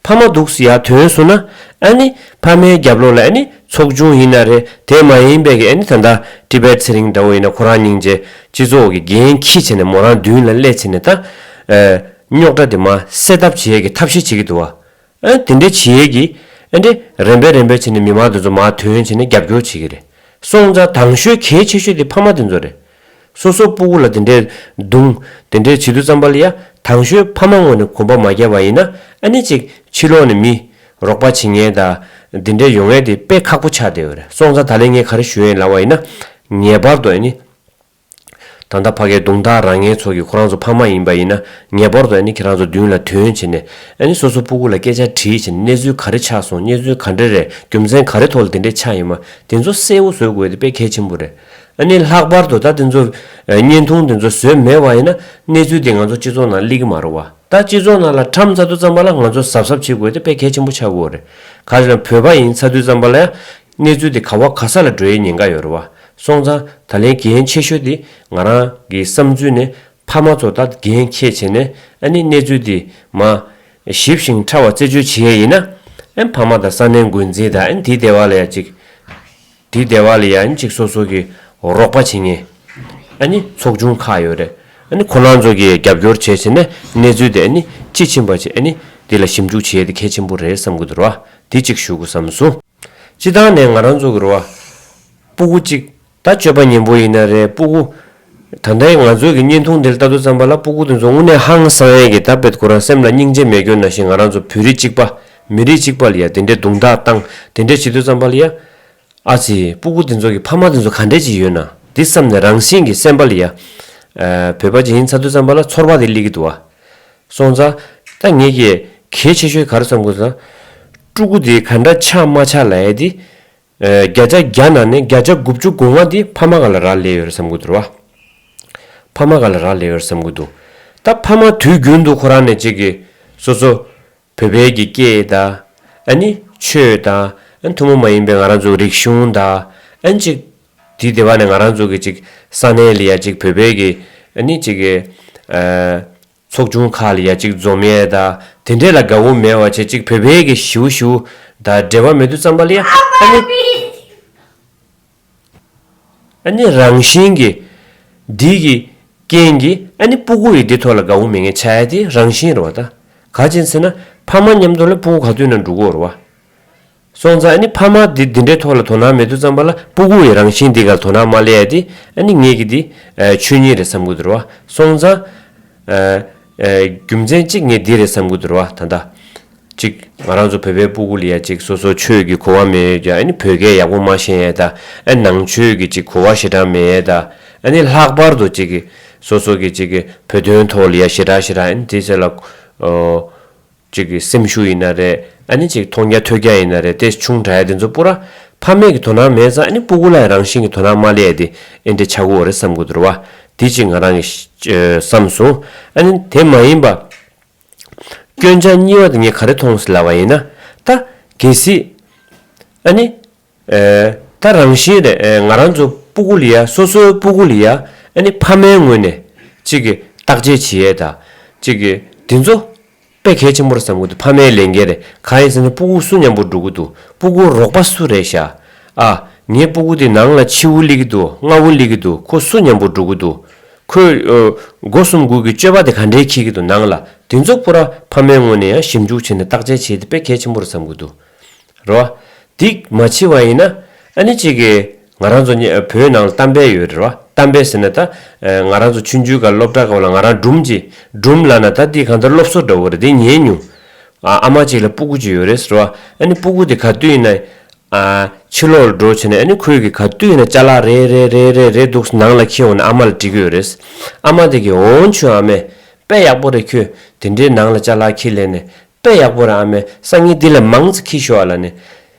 ཕ་མ་འདུག་ཡར་ཐོན་སོང་ན་ཨ་ནི་ཕ་མའི་རྒྱབ་ལོགས་ལ་ཨ་ནི་ཚོགས་ཆུང་ཡིན་ན་རེད། དེ་མ་ཡིན་པའི་གི་ཨ་ནི་ད་ལྟ་ཊི་བེཊ་ཚེ་རིང་འདྲ་བོ་ཡིན་ན་ཁོ་རང་སྙིང་རྗེ་སྤྱི་ཚོགས་ཀྱི་འགན་འཁྱེར་བྱས་ནས་མོ་རང་མདུན་ལ་སླེབས་བྱས་ནས་ད་རྙོག་དྲ་དེ་མར་སེལ་ཐབས་བྱེད་ཡ་གི་ཐབས་ཤེས་བྱེད་ཀྱི་འདུག་བ། ཨ་དེ་འདྲ་བྱེད་ཡས་ཀྱི་ཨ་འདྲ་རིམ་པས་རིམ་པས་བྱས་ནས་མི་མང་དེ་ཚོ་མར་ཐོན་བྱས་ནས་རྒྱབ་སྐྱོར་བྱེད་ཀྱི་རེད། སོང་ཙང་དང་ཤོས་གལ་ཆེ་ཤོས་དེ་ཕ་མ་དེ་ཚོ་རེད། སོ་སོ་སྤུ་གུ་ལ་དེ་འདྲས་རྡུང་དེ་འདྲས་བྱེད་དུས་ཙམ་པ་ལ་ཡ་དང་ཤོས་ཕ་མ་ངོས་ནས་གོམ་པ་མ་བརྒྱབ་པ་ཡིན་ན་ཨ་ནི་ཅིག་ཕྱི་ལོགས་ནས་མི་རོགས་པ་བྱེད་མཁན་དང་དེ་འདྲས་ཡོང་ཡས་དེ་དཔེ་ཁག་པོ་ཆགས་བསྡད་ཡོད་རེད། སོང་ཙང་ད་ལན་ངས་ག་རེ་ཞུ་ཡས་ལབ་པ་ཡིན་ན་ངེས་པར་དུ་ཨ་ནི། ད་ལྟ་ཕ་གའི་གདོང་ཐག་རང་ངེད་ཚོ་གི་ཁོ་རང་ཚོ་ཕ་མ་ཡིན་པ་ཡིན་ན། ངེས་པར་དུ་ཨ་ནི་ཁྱེད་རང་ཚོ་མདུན་ལ་ཐོན་བྱས་ནས། ཨ་ནི་སོ་སོ་སྤུ་གུ་ལ་སྐད་ཆ་དྲིས་བྱས་ནས། གནས་ཚུལ་ག་རེ་ཆགས་སོང་། གནས་ཚུལ་ག་འདྲ་རེད། རྒྱུ་མཚན་ག་རེ་ཐོག་ལ་དེ་འདྲས་ཆགས་ཡོད་མ། དེ་ཚོ་གསལ་པོ་བཟོ་དགོས་དེ་དཔེ་གལ་ཆེན་པོ་རེད། ཨ་ནི་ལྷག་པར་དུ་ད་དེ་ཚོ་བརྙན་ཐུང་དེ་ཚོ་བཟོས་མེད་པ་ཡིན་ན། གནས་ཚུལ་དེ་ང་ཚོ་སྤྱི་ཚོགས་ནང་སླེབས་ཀྱི་མ་རེད་བ། ད་སྤྱི་ཚོགས་ནང་ལ་བཀྲམ་ཚར་དུས་ཙམ་པ་ལ་ང་ཚོ་གཟབ་གཟབ་བྱེད་དགོས་དེ་དཔེ་གལ་ཆེན་པོ་ཆགས་ཀྱི་ཡོད་རེད། ག་རེ་ལབ་ན་བོད་པ་ཡིན་ཚར་དུས་ཙམ་པ་ལ་ཡང་གནས་ཚུལ་དེ་ག་བ་ག་ས་ལ་འགྲོ་ཡའི་ཉེན་ཁ་ཡོད་རེད་བ། སོང་ཙང་ད་ལན་འགན་ཆེ་ཤོས་དེ་ང་རང་གི་བསམ་ཚུལ་ནས། ཕ་མ་ཚོ་ད་འགན་འཁྱེར་བྱས་ནས། ཨ་ནི་གནས་ཚུལ་འདི་མ་ཞིབ་ཞིང་ཕྲ་བ་རྩད་གཅོད་བྱེད་ཡས་ཡིན་ན། ཨ་ནི་ཕ་མ་དང་ས་གནས་འགོ་འཛིན་དང་། ཨ་ནི་དེའི་སྡེ་བ་ལ་ཡ་གཅིག་དེའི་སྡེ་བ་ལ་ཡ་ཨ་ནི་གཅིག་སོ་སོ་གི་རོགས་པ་བྱེད་མཁན། ཨ་ནི་ཚོགས་ཆུང་ཁག་ཡོད་རེད། ཨ་ནི་ཁོ་རང་ཚོ་གིས་རྒྱབ་སྐྱོར་བྱས་བྱས་ནས་གནས་ཚུལ་དེ་ཨ་ནི་དཔྱིས་ཕྱིན་པ་བྱས། ཨ་ནི་དེ་ལ་ཞིབ་འཇུག་བྱེད་ཡས་དེ་གལ་ཆེན་པོ་རེད་བསམ་གྱི་འདུག་ར། དེ་གཅིག་ཞུ་དགོས་བསམ་སོང་། སྤྱིར་བཏང་ནས་ང་རང་ཚོ་གི་རེད་བ། སྤུ་གུ་གཅིག་ད་སྤྱོད་པ་ཉེས་པོ་ཡིན་ན་རེད། སྤུ་གུ། ད་ལྟའི་ང་ཚོའི་གི་བརྙན་ཐུང་འདིར་ལྟ་དུས་ཙམ་པ་ལ། སྤུ་གུ་དེ་ཚོ་དངོས་གནས་ཧང་སང་ཡས་ཀྱི། ད་དཔེ་ཁོ་རང་སེམས་ལ་སྙིང་རྗེ་མེད་སྐྱོ་ནང་བཞིན། ང་རང་ཚོ་བོད་རིགས་གཅིག་པ་མི་རིགས་གཅིག་པ་ལ་ཡ་དེ་འདྲའི་རྡུང་རྡེག་བཏང་། དེ་འདྲའི་བྱེད་དུས་ཙམ་པ་ལ་ཡ། ཨ་ཙི། སྤུ་གུ་དེ་ཚོ་གི་ཕ་མ་དེ་ཚོ་ག་འདྲས་ཅིག་ཡོད་ན་འདི་བསམ་ནས། རང་བཞིན་གྱི་སེམས་པ་ལ་ཡ། ཨ། བོད་པ་ཅིག་ཡིན་ཚར་དུས་ཙམ་པ་ལ་ཚོར་བ་དེ་སླེབས་ཀྱི་འདུག་བ། སོང་ཙང་ད་ངེད་ཀྱིས་གལ་ཆེ་ཤོས་ག་རེ་བསམ་དགོས་ཟེར་ན། ཕྲུ་གུ་དེ་ག་འདྲ་ཆགས་མ་ཆགས་ལབ་ཡས་དེ། ཨ། བརྒྱ་ཆ་བརྒྱ་ནང་ནས་བརྒྱ་ཆ་དགུ་བཅུ་གོ་ལྔ་དེ་ཕ་མ་སྒང་ལ་རག་ལས་ཡོད་རེད་བསམ་གྱི་འདུག་ར་བ། ཕ་མ་སྒང་ལ་རག་ལས་ཡོད་རེད་བསམ་གྱི་འདུག་ད་ཕ་མ་དུས་རྒྱུན་དུ་ཁོ་རང་ནས་གཅིག་གི་སོ་སོ་བོད་པའི་གི་སྐད་དང་། ཨ་ནི་ཆོས་དང་། ཨ་ནི་ཐུན་མོང་མ་ཡིན་པའི་ང་རང་ཚོ་རིག་གཞུང་དང་། ཨ་ནི་གཅིག་དེའི་སྡེ་བ་ནས་ང་རང་ཚོ་གི་གཅིག་ས་གནས་ལ་ཡ་གཅིག་བོད་པའི་གི། ཨ་ནི་གཅིག་གི། ཨ། ཚོགས་ཆུང་ཁག་ལ་ཡ་གཅིག་འཛོམས་ཡས་དང་། དེ་འདྲས་ལ་དགའ་བོ་མེད་པ་བྱས། གཅིག་བོད་པའི་གི་ཞེ་པོ་ཞེ་པོ་དང་འབྲེལ་བ་མེད་དུས་ཙམ་པ་ལ་ཡ། ཨ་ནི། ཨ་ནི་རང་བཞིན་གྱི་འདི་གི་རྐྱེན་གྱིས། ཨ་ནི་སྤུ་གུ་ཡི་འདི་ཐོག་ལ་དགའ་བོ་མེད་མཁན་ཆགས་ཡ་དེ་རང་བཞིན་རེད་བ། ད་ག་ཅིག་ཟེར་ན། ཕ་མ་མཉམ་དུ་ལ་སྤུ་གུ་ག་དུས་ན་འགྲོ་གི་ཡོད་རེད་བ། སོང་ཙང་ཨ་ནི་ཕ་མ་འདི་འདི་འདྲའི་ཐོག་ལ་དོ་སྣང་མེད་དུས་ཙམ་པ་ལ། སྤུ་གུ་ཡི་རང་བཞིན་འདི་ག་ལ་དོ་སྣང་མ་སླེབས་ཡ་དེ། ཨ་ནི་ངེད་ཀྱི་འདི། ཨ། ཆོས་ཉིད་རེད་བསམ་གྱི་འདུག་རེད་བ། སོང་ཙང་། ཨ། ཨ། རྒྱུ་མཚན་གཅིག་ངས་འདི་རེད་བསམ་གྱི་འདུག་རེད་བ། ད་ལྟ་གཅིག་ང་རང་ཚོ་བོད་པའི་སྤུ་གུ་ལ་ཡ་གཅིག་སོ་སོ་ཆོས་ཀྱི་གོ་བ་མེད་ཀྱང་། ཨ་ནི་བོད་སྐད་ཡག་པོ་མ་ཤེས་ཡས་དང་། ཨ། ནང་ཆོས་ཀྱི་གཅིག་གོ་བ་ཞེ་དྲག་མེད་ཡས་དང་། ཨ་ནི་ལྷག་པར་དུ་གཅིག་གི་སོ་སོ་གི་གཅིག་གི་བོད་དོན་ཐོག་ལ་ཡ་ཞེ་དྲག་ཞེ་དྲག། ཨ་ནི་དེ་ཚོ་ལ། ཨོ། གཅིག་གི་སེམས་ཤུགས་ཡིན་ན་རེད། ཨ་ནི་གཅིག་མཐོང་རྒྱ་ཐོས་རྒྱ་ཡིན་ན་རེད། དེ་ཆུང་དྲགས་ཡ་དེ་ཚོ་པུ་ར་ཕ་མས་ཀྱི་དོ་སྣང་མེད་ཙང་། ཨ་ནི་སྤུ་གུ་ལ་རང་བཞིན་གྱི་དོ་སྣང་མ་སླེབས་ཡ་དེ་ཨེ་འདྲ་ཆགས་ཀྱི་ཡོད་རེད་བསམ་གྱི་འདུག་རེད་བ། དེ་གཅིག་ང་རང་གིས་བསམ་སོང་། ཨ་ནི་དེ་མ་ཡིན་པ། སྐྱོན་ཆ་གཉིས་པ་དེ་ངས་ག་རེ་མཐོང་སོང་ལབ་པ་ཡིན་ན། ད་གལ་སྲིད། ཨ་ནི། ཨེ། ད་རང་བཞིན་རེད། ཨེ། ང་རང་ཚོ་སྤུ་གུ་ལ་ཡ། སོ་སོའི་སྤུ་གུ་ལ་ཡ། ཨ་ནི་ཕ་མའི་ངོས་ནས་གཅིག་གི་བརྟག་དཔྱད་བྱེད་ཡས་དང་། གཅིག་གི་དེ་ཚོ་དཔེ་གལ་ཆེན་པོ་རེད་བསམ་གྱི་འདུག་ཕ་མའི་ལས་འགན་རེད། གང་ཡིན་ཟེར་ན་སྤུ་གུ་སུ་མཉམ་པོ་འགྲོ་གི་འདུག་སྤུ་གུ་རོགས་པ་སུ་རེད་ཤག་ཨ། ངའི་སྤུ་གུ་དེ་ནང་ལ་ཕྱི་པོ་སླེབས་ཀྱི་འདུག་སྔ་པོ་སླེབས་ཀྱི་འདུག་ཁོ་སུ་མཉམ་པོ་འགྲོ་གི་འདུག་ཁོས། ཨོ། སྒོ་གསུམ་སྒོ་གི་སྤྱོད་པ་དེ་ག་འདྲས་འཁྱེར་གྱི་འདུག་ནང་ལ། དེ་ཚོ་པུ་ར་ཕ་མའི་ངོས་ནས་ཡང་ཞིབ་འཇུག་བྱས་ནས་བརྟག་དཔྱད་བྱེད་དེ་དཔེ་གལ་ཆེན་པོ་རེད་བསམ་གྱི་འདུག་རེད་བ། འདི་མ་བྱས་པ་ཡིན་ན། ཨ་ནི་གཅིག་གི་ང་རང་ཚོ་ནི་བོད་ནང་ལ་གཏམ་དཔེ་ཡོད་རེད་བ། གཏམ་དཔེ་ཟེར་ན་ད། ཨ། ང་རང་ཚོ་ཆུང་ཆུང་སྒང་སློབ་གྲྭ་སྒང་ལ་ང་རང་སྒྲུང་ཅིག་སྒྲུང་ལབ་ན་ད་འདི་གང་ལྟར་སློབ་གསོ་འདྲ་བོ་རེད། འདི་ཉན་མྱོང་། ཨ། ཨ་མ་གཅིག་ལ་སྤུ་གུ་གཅིག་ཡོད་རེད་ཟེར་བ། ཨ་ནི་སྤུ་གུ་དེ་ག་དུས་ཡིན་ན། ཨ། ཕྱི་ལོགས་ལ་འགྲོ་བྱས་ནས། ཨ་ནི་ཁོས་གི་ག་དུས་ཡིན་ན་ཅ་ལག་རེ་རེ་རེ་རེ་རེ་འདུག་ནང་ལ་འཁྱེར་འོང་ནས་ཨ་མ་ལ་སྤྲད་ཀྱི་ཡོད་རེད། ཨ་མ་དེ་གིས་འོ་ཆུ་ཨ་མས། དཔེ་ཡག་པོ་རེད། ཁྱོད་དེ་འདྲའི་ནང་ལ་ཅ་ལག་འཁྱེར་སླེབས་ནས། དཔེ་ཡག་པོ་རེད་ཨ་མས། སང་ཉིན་འདི་ལས་མང་ཙམ་འཁྱེར་ཤོག་ཨ་ལབ་ནས།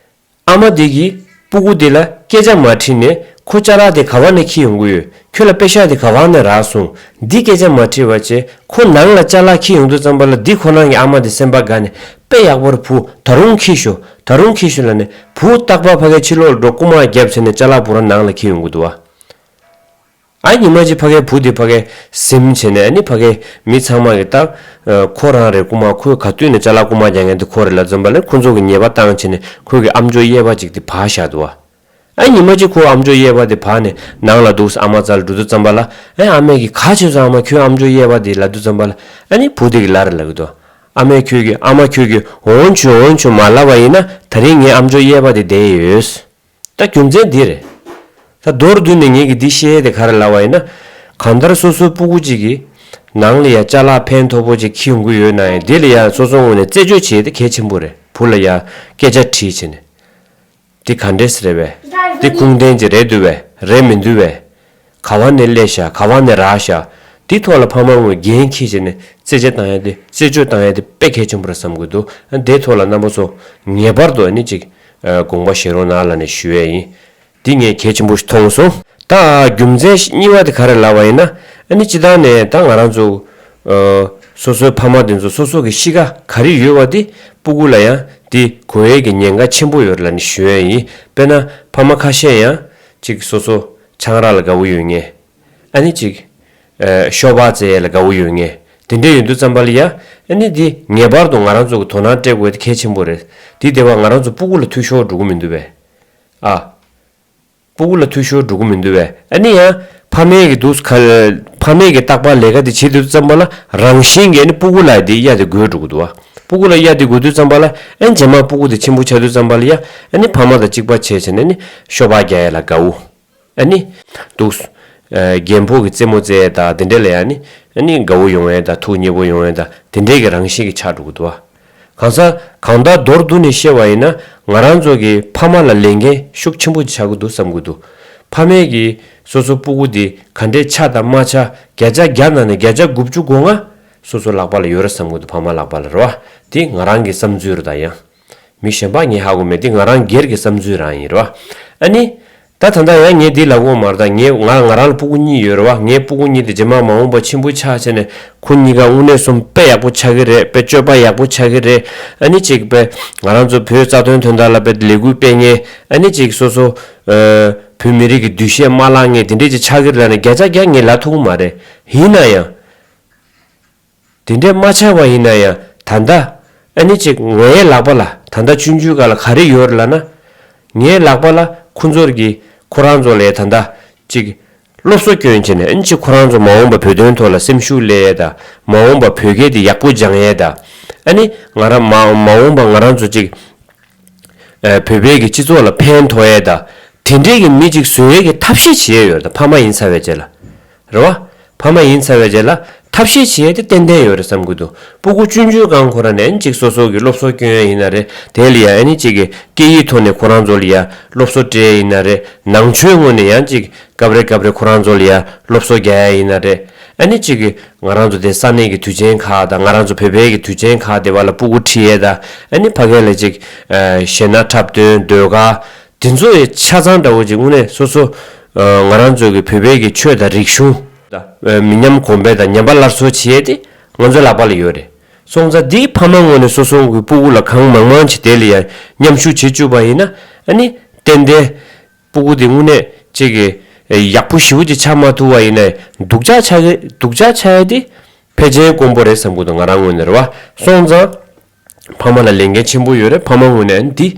ཨ་མ་དེ་གིས་སྤུ་གུ་དེ་ལ་སྐད་ཆ་མ་དྲིས་ནས། ཁོ་ཅ་ལག་དེ་ག་བ་ནས་འཁྱེར་ཡོང་གི་ཡོད། ཁྱོད་ལ་པེ་ཤག་དེ་ག་བ་ནས་རག་སོང་། འདི་སྐད་ཆ་མ་དྲིས་པ་བྱས། ཁོ་ནང་ལ་ཅ་ལག་འཁྱེར་ཡོང་དུས་ཙམ་པ་ལ། འདི་ཁོ་རང་གི་ཨ་མ་དེ་སེམས་པ་དགའ་ནས། དཔེ་ཡག་པོ་རེད་བུ། ད་རུང་འཁྱེར་ཤོག་ད་རུང་འཁྱེར་ཤོག་ལབ་ནས། བུ་རྟག་པར་ཕ་གིར་ཕྱི་ལོགས་ལ་འགྲོ། རྐུ་མ་རྒྱབ་བྱས་ནས་ཅ་ལག་པུ་ར་ནང་ལ་འཁྱེར་ཡོང་གི་འདུག་བ། ཨ། ཉི་མ་གཅིག་ཕ་གིའི་བུ་དེ་ཕ་གིར་ཟིན་བྱས་ནས། ཨ་ནི་ཕ་གིའི་མི་ཚང་མ་གིས་ད། ཨ། ཁོ་རང་རེད། རྐུ་མ་ཁོས་ག་དུས་ནས་ཅ་ལག་རྐུ་མ་རྒྱག་མཁན་དེ་ཁོ་རེད་ལབ་ཙམ་པ་ལ། ཁོ་ཚོ་གིས་ཉེས་པ་བཏང་བྱས་ནས་ཁོའི་གི་ཨམ་ཅོག་གཡས་པ་གཅིག་དེ་སྦར་བཞག་འདུག་བ། ཨ། ཉི་མ་གཅིག་ཁོ་ཨམ་ཅོག་གཡས་པ་དེ་སྦར་ནས་ནང་ལ་འདུག་སེ་ཨ་མ་རྩ་ལ་འགྲོ་དུས་ཙམ་པ་ལ། ཨ། ཨ་མས་གིས་ག་བྱས་སོང་ཨ་མ། ཁྱོད་ཨམ་ཅོག་གཡས་པ་དེ་ལབ་དུས་ཙམ་པ་ལ། ཨ་ནི་བུ་དེ་གིས་ལབ་རེད་ལབ་ཀྱི་འདུག་ཨ་མས་ཁྱོད་ཀྱིས། ཨ་མ་ཁྱོད་ཀྱིས་འོན་ཆུ་འོན་ཆུ་མ་ལབ་པ་ཡིན་ན། ད་རིང་ངའི་ཨམ་ཅོག་གཡས་པ་དེ་བསྡད་ཡོད། ད་རྒྱུ་མཚན་འདི་རེད། ད་མདོར་བསྡུས་ནས་ངེད་ཀྱིས་འདི་བཤད་ཡས་དེ་ག་རེ་ལབ་པ་ཡིན་ན། གང་ལྟར་སོ་སོའི་སྤུ་གུ་གཅིག་གིས་ནང་ལ་ཡ་ཅ་ལག་ཕན་ཐོགས་པོ་ཅིག་འཁྱེར་ཡོང་གི་ཡོད་ན་ཡང་། དེ་ལ་ཡ་སོ་སོ་ངོས་ནས་རྩད་གཅོད་བྱེད་ཡས་དེ་གལ་ཆེན་པོ་རེད། བུ་ལ་ཡ་སྐད་ཆ་དྲིས་བྱས་ནས། འདི་ག་འདྲས་རེད་པས། འདི་ཁུངས་ལྡན་ཅིག་རེད་འདུག་པས། རེད་མི་འདུག་པས། ག་བ་ནས་སླེབས་ཤག་ག་བ་ནས་རག་ཤག་དེ་ཐོག་ལ་ཕ་མ་ངོས་འགན་འཁྱེར་བྱས་ནས་རྩད་གཅོད་བཏང་ཡ་དེ་རྩད་གཅོད་བཏང་ཡ་དེ་དཔེ་གལ་ཆེན་པོ་རེད་བསམ་གྱི་འདུག་ཨ་དེའི་ཐོག་ལ་རྣམ་པ་ཚོ་ངེས་པར་དུ་ཨ་ནི་ཅིག་དགོངས་པ་བཞེས་རོགས་གནང་ལབ་ནས་ཞུ་ཡས་ཡིན། འདི་ངས་གལ་ཆེན་པོ་ཞིག་མཐོང་སོང་། ད་རྒྱུ་མཚན་གཉིས་པ་དེ་ག་རེ་ལབ་པ་ཡིན་ན། ཨ་ནི་སྤྱིར་བཏང་ནས་ད་ང་རང་ཚོ་ཨ་སོ་སོའི་ཕ་མ་དེ་ཚོ་སོ་སོ་གི་གཤིས་ཀ་ག་རེ་ཡོད་པ་དེ་སྤུ་གུ་ལ་ཡང་དེ་གོ་ཡས་ཀྱི་ཉེན་ཁ་ཆེན་པོ་ཡོད་རེད་ལབ་ནས་ཞུ་ཡས་ཡིན། དཔེར་ན་ཕ་མ་ཁ་ཤས་ཡང་ཅིག་སོ་སོ་ཆང་རག་ལ་དགའ་བོ་ཡོད་མཁན། ཨ་ནི་ཅིག་ཨ་ཤོ་སྦག་རྩེ་ཡས་ལ་དགའ་བོ་ཡོད་མཁན། དེ་འདྲ་ཡོད་དུས་ཙམ་པ་ལ་ཡ། ཨ་ནི་དེ་ངེས་པར་དུ་ང་རང་ཚོ་གི་དོ་སྣང་སྤྲད་དགོས་དེ་གལ་ཆེན་པོ་རེད། དེ་དེ་བ་ང་རང་ཚོ་སྤུ་གུ་ལ་འཐུས་ཤོར་འགྲོ་གི་མི་འདུག་པས། ཨ། སྤུ་གུ་ལ་འཐུས་ཤོར་འགྲོ་གི་མི་འདུག་པས། ཨ་ནི་ཡང་ཕ་མའི་གི་འདུག་ཁ། ཕ་མའི་གི་རྟག་པར་ལས་ཀ་དེ་བྱེད་དུས་ཙམ་པ་ལ་རང་བཞིན་གྱིས་ཨ་ནི་སྤུ་གུ་ལ་དེ་གཡའ་དེ་དགོས་འགྲོ་གི་འདུག་བ། སྤུ་གུ་ལ་གཡའ་དེ་དགོས་དུས་ཙམ་པ་ལ་ཨ་ནི་རྗེས་མ་སྤུ་གུ་དེ་ཆེན་པོ་ཆགས་དུས་ཙམ་པ་ལ་ཡ། ཨ་ནི་ཕ་མ་དང་གཅིག་པ་བྱས་བྱས་ནས་ཨ་ནི་ཤོ་སྦག་རྒྱག་ཡ་ལ་དགའ་བོ། ཨ་ནི། འདུག་ཨ་རྒན་ཕོ་གི་རྩེད་མོ་རྩེ་ཡས་དང་དེ་འདྲ་ལ་ཡ་ནི། ཨ་ནི་དགའ་བོ་ཡོང་ཡས་དང་ཐུགས་མཉེས་པོ་ཡོང་ཡས་དང་དེ་འདྲའི་གི་རང་བཞིན་གྱི་ཆགས་འགྲོ་གི་འདུག་བ། གང་ཟག་གང་ལྟར་མདོར་བསྡུས་ནས་བཤད་པ་ཡིན་ན། ང་རང་ཚོ་གི་ཕ་མ་ལ་ལས་འགན་ཤུགས་ཆེན་པོ་ཅིག་ཆགས་ཀྱི་འདུག་བསམ་གྱི་འདུག་ཕ་མས་གི་སོ་སོ་སྤུ་གུ་དེ་ག་འདྲས་ཆགས་དང་མ་ཆགས་བརྒྱ་ཆ་བརྒྱ་ནང་ནས་བརྒྱ་ཆ་དགུ་བཅུ་གོ་ལྔ་སོ་སོ་ལག་པ་ལ་ཡོད་རེད་བསམ་གྱི་འདུག་ཕ་མ་ལག་པ་ལ་རེད་བ། དེ་ང་རང་གི་བསམ་ཚུལ་རེད་ད་ཡང་། མི་གཞན་པ་ངས་ཧ་གོ་མེད་དེ་ང་རང་སྒེར་གྱི་བསམ་ཚུལ་རང་ཡིན་རེད་བ། ཨ་ནི། ད་ད་ལྟ་ཡང་ངས་འདི་ལབ་དགོས་མ་རེད་ད་ངས་ང་ང་རང་ལ་སྤུ་གུ་གཉིས་ཡོད་རེད་བ། ངའི་སྤུ་གུ་གཉིས་དེ་རྗེས་མ་མ་འོངས་པ་ཆེན་པོ་ཆགས་བྱས་ནས་ཁོ་གཉིས་ཀ་དངོས་གནས་གསུམ་དཔེ་ཡག་པོ་ཆགས་ཀྱི་རེད། དཔེ་སྤྱོད་པ་ཡག་པོ་ཆགས་ཀྱི་རེད། ཨ་ནི་གཅིག་དཔེ་ང་རང་ཚོ་བོད་རྩ་དོན་དོན་དག་ལ་དཔེ་ལས་འགུལ་སྤེལ་མཁན། ཨ་ནི་གཅིག་སོ་སོ་ཨ་བོད་མི་རིགས་ཀྱི་འདུ་ཤེས་མ་བརླག་མཁན་དེ་འདྲས་ཅིག་ཆགས་ཀྱི་རེད་ལབ་ནས་བརྒྱ་ཆ་བརྒྱ་ངས་ལབ་ཐུབ་ཀྱི་མ་རེད། ཡིན་ན་ཡང་། དེ་འདྲས་མ་ཆགས་པ་ཡིན་ན་ཡང་ད་ལྟ་ཨ་ནི་ཅིག་ངའི་ལག་པ་ལ་ད་ལྟ་ཆུང་ཆུང་སྒང་ལ་ག་རེ་ཡོད་རེད་ལབ་ན། ངའི་ལག་པ་ལ་ཁོ་ཚོར་གྱི་ཁོ་རང་ཚོ་ལ་ད་ལྟ་ཅིག་སློབ་གསོ་སྐྱོན་བྱས་ནས་ཨ་ནི་ཅིག་ཁོ་རང་ཚོ་མ་འོངས་པ་བོད་དོན་ཐོག་ལ་སེམས་ཤུགས་སླེབས་ཡས་དང་མ་འོངས་པ་བོད་སྐད་དེ་ཡག་པོ་སྦྱང་ཡས་དང་། ཨ་ནི་ང་རང་མ་མ་འོངས་པ་ང་རང་ཚོ་ཅིག་ཨ་བོད་པའི་གི་སྤྱི་ཚོགས་ལ་ཕན་ཐོགས་ཡས་དང་དེ་འདྲའི་གི་མི་ཅིག་བཟོ་ཡས་ཀྱི་ཐབས་ཤེས་བྱེད་ཡས་ཡོད་རེད་ད་ཕ་མ་ཡིན་ཚར་བའི་རྗེས་ལ། རེད་བ། ཕ་མ་ཡིན་ཚར་བའི་རྗེས་ལ་ཐབས་ཤེས་བྱེད་ཡས་དེ་ཏན་ཏན་ཡོད་རེད་བསམ་གྱི་འདུག་སྤུ་གུ་ཆུང་ཆུང་སྒང་ཁོ་རང་ནས་ཨ་ནི་ཅིག་སོ་སོ་གི་སློབ་གསོ་སྐྱོན་ཡས་ཡིན་ན་རེད། དེ་ལ་ཡ་ཨ་ནི་ཅིག་གི་སྐད་ཡིག་ཐོག་ནས་ཁོ་རང་ཚོ་ལ་ཡ་སློབ་གསོ་སྤྲད་ཡས་ཡིན་ན་རེད། ནང་ཆོས་ངོས་ནས་ཡང་ཅིག་སྐབས་རེ་སྐབས་རེ་ཁོ་རང་ཚོ་ལ་ཡ་སློབ་གསོ་རྒྱག་ཡས་ཡིན་ན་རེད། ཨ་ནི་གཅིག་གི་ང་རང་ཚོ་དེ་ས་གནས་ཀྱི་དུས་ཆེན་ཁག་དང་ང་རང་ཚོ་བོད་པའི་གི་དུས་ཆེན་ཁག་དེ་བ་ལ་སྤུ་གུ་ཁྲིད་ཡས་དང་ཨ་ནི་ཕ་གི་ལ་གཅིག་ཨ་གཞས་སྣ་འཁྲབ་སྟོན་ཟློས་གར་དེ་ཚོ་ཡི་ཆ་ཚང་འདྲ་བོ་ཅིག་དངོས་གནས་སོ་སོ་ཨ་ང་རང་ཚོ་གི་བོད་པའི་གི་ཆོས་དང་རིག་གཞུང་དང་ཨ་མི་ཉམས་གོང་འཕེལ་དང་ཉམས་པ་སླར་གསོ་བྱེད་ཡས་དེ་ང་ཚོའི་ལག་པ་ལ་ཡོད་རེད། སོང་ཙང་འདི་ཕ་མ་ངོས་ནས་སོ་སོ་གི་སྤུ་གུ་ལ་གང་མང་མང་ཅིག་དེ་ལ་ཡང་མཉམ་ཞུགས་བྱེད་བཅུག་པ་ཡིན་ན་ཨ་ནི་ཏན་ཏན། སྤུ་གུ་དེ་དངོས་གནས་ཅིག་གི་ཡག་པོ་ཞེ་པོ་ཅིག་ཆགས་མ་ཐུབ་པ་ཡིན་ན་སྡུག་ཅག་ཆགས་ཀྱི་སྡུག་ཅག་ཆགས་ཡ་དེ་ཕལ་ཆེར་དཀོན་པོ་རེད་བསམ་གྱི་འདུག་ང་རང་ངོས་ནས་རེད་བ། སོང་ཙང་ཕ་མ་ལ་ལས་འགན་ཆེན་པོ་ཡོད་རེད། ཕ་མ་ངོས་ནས་འདི་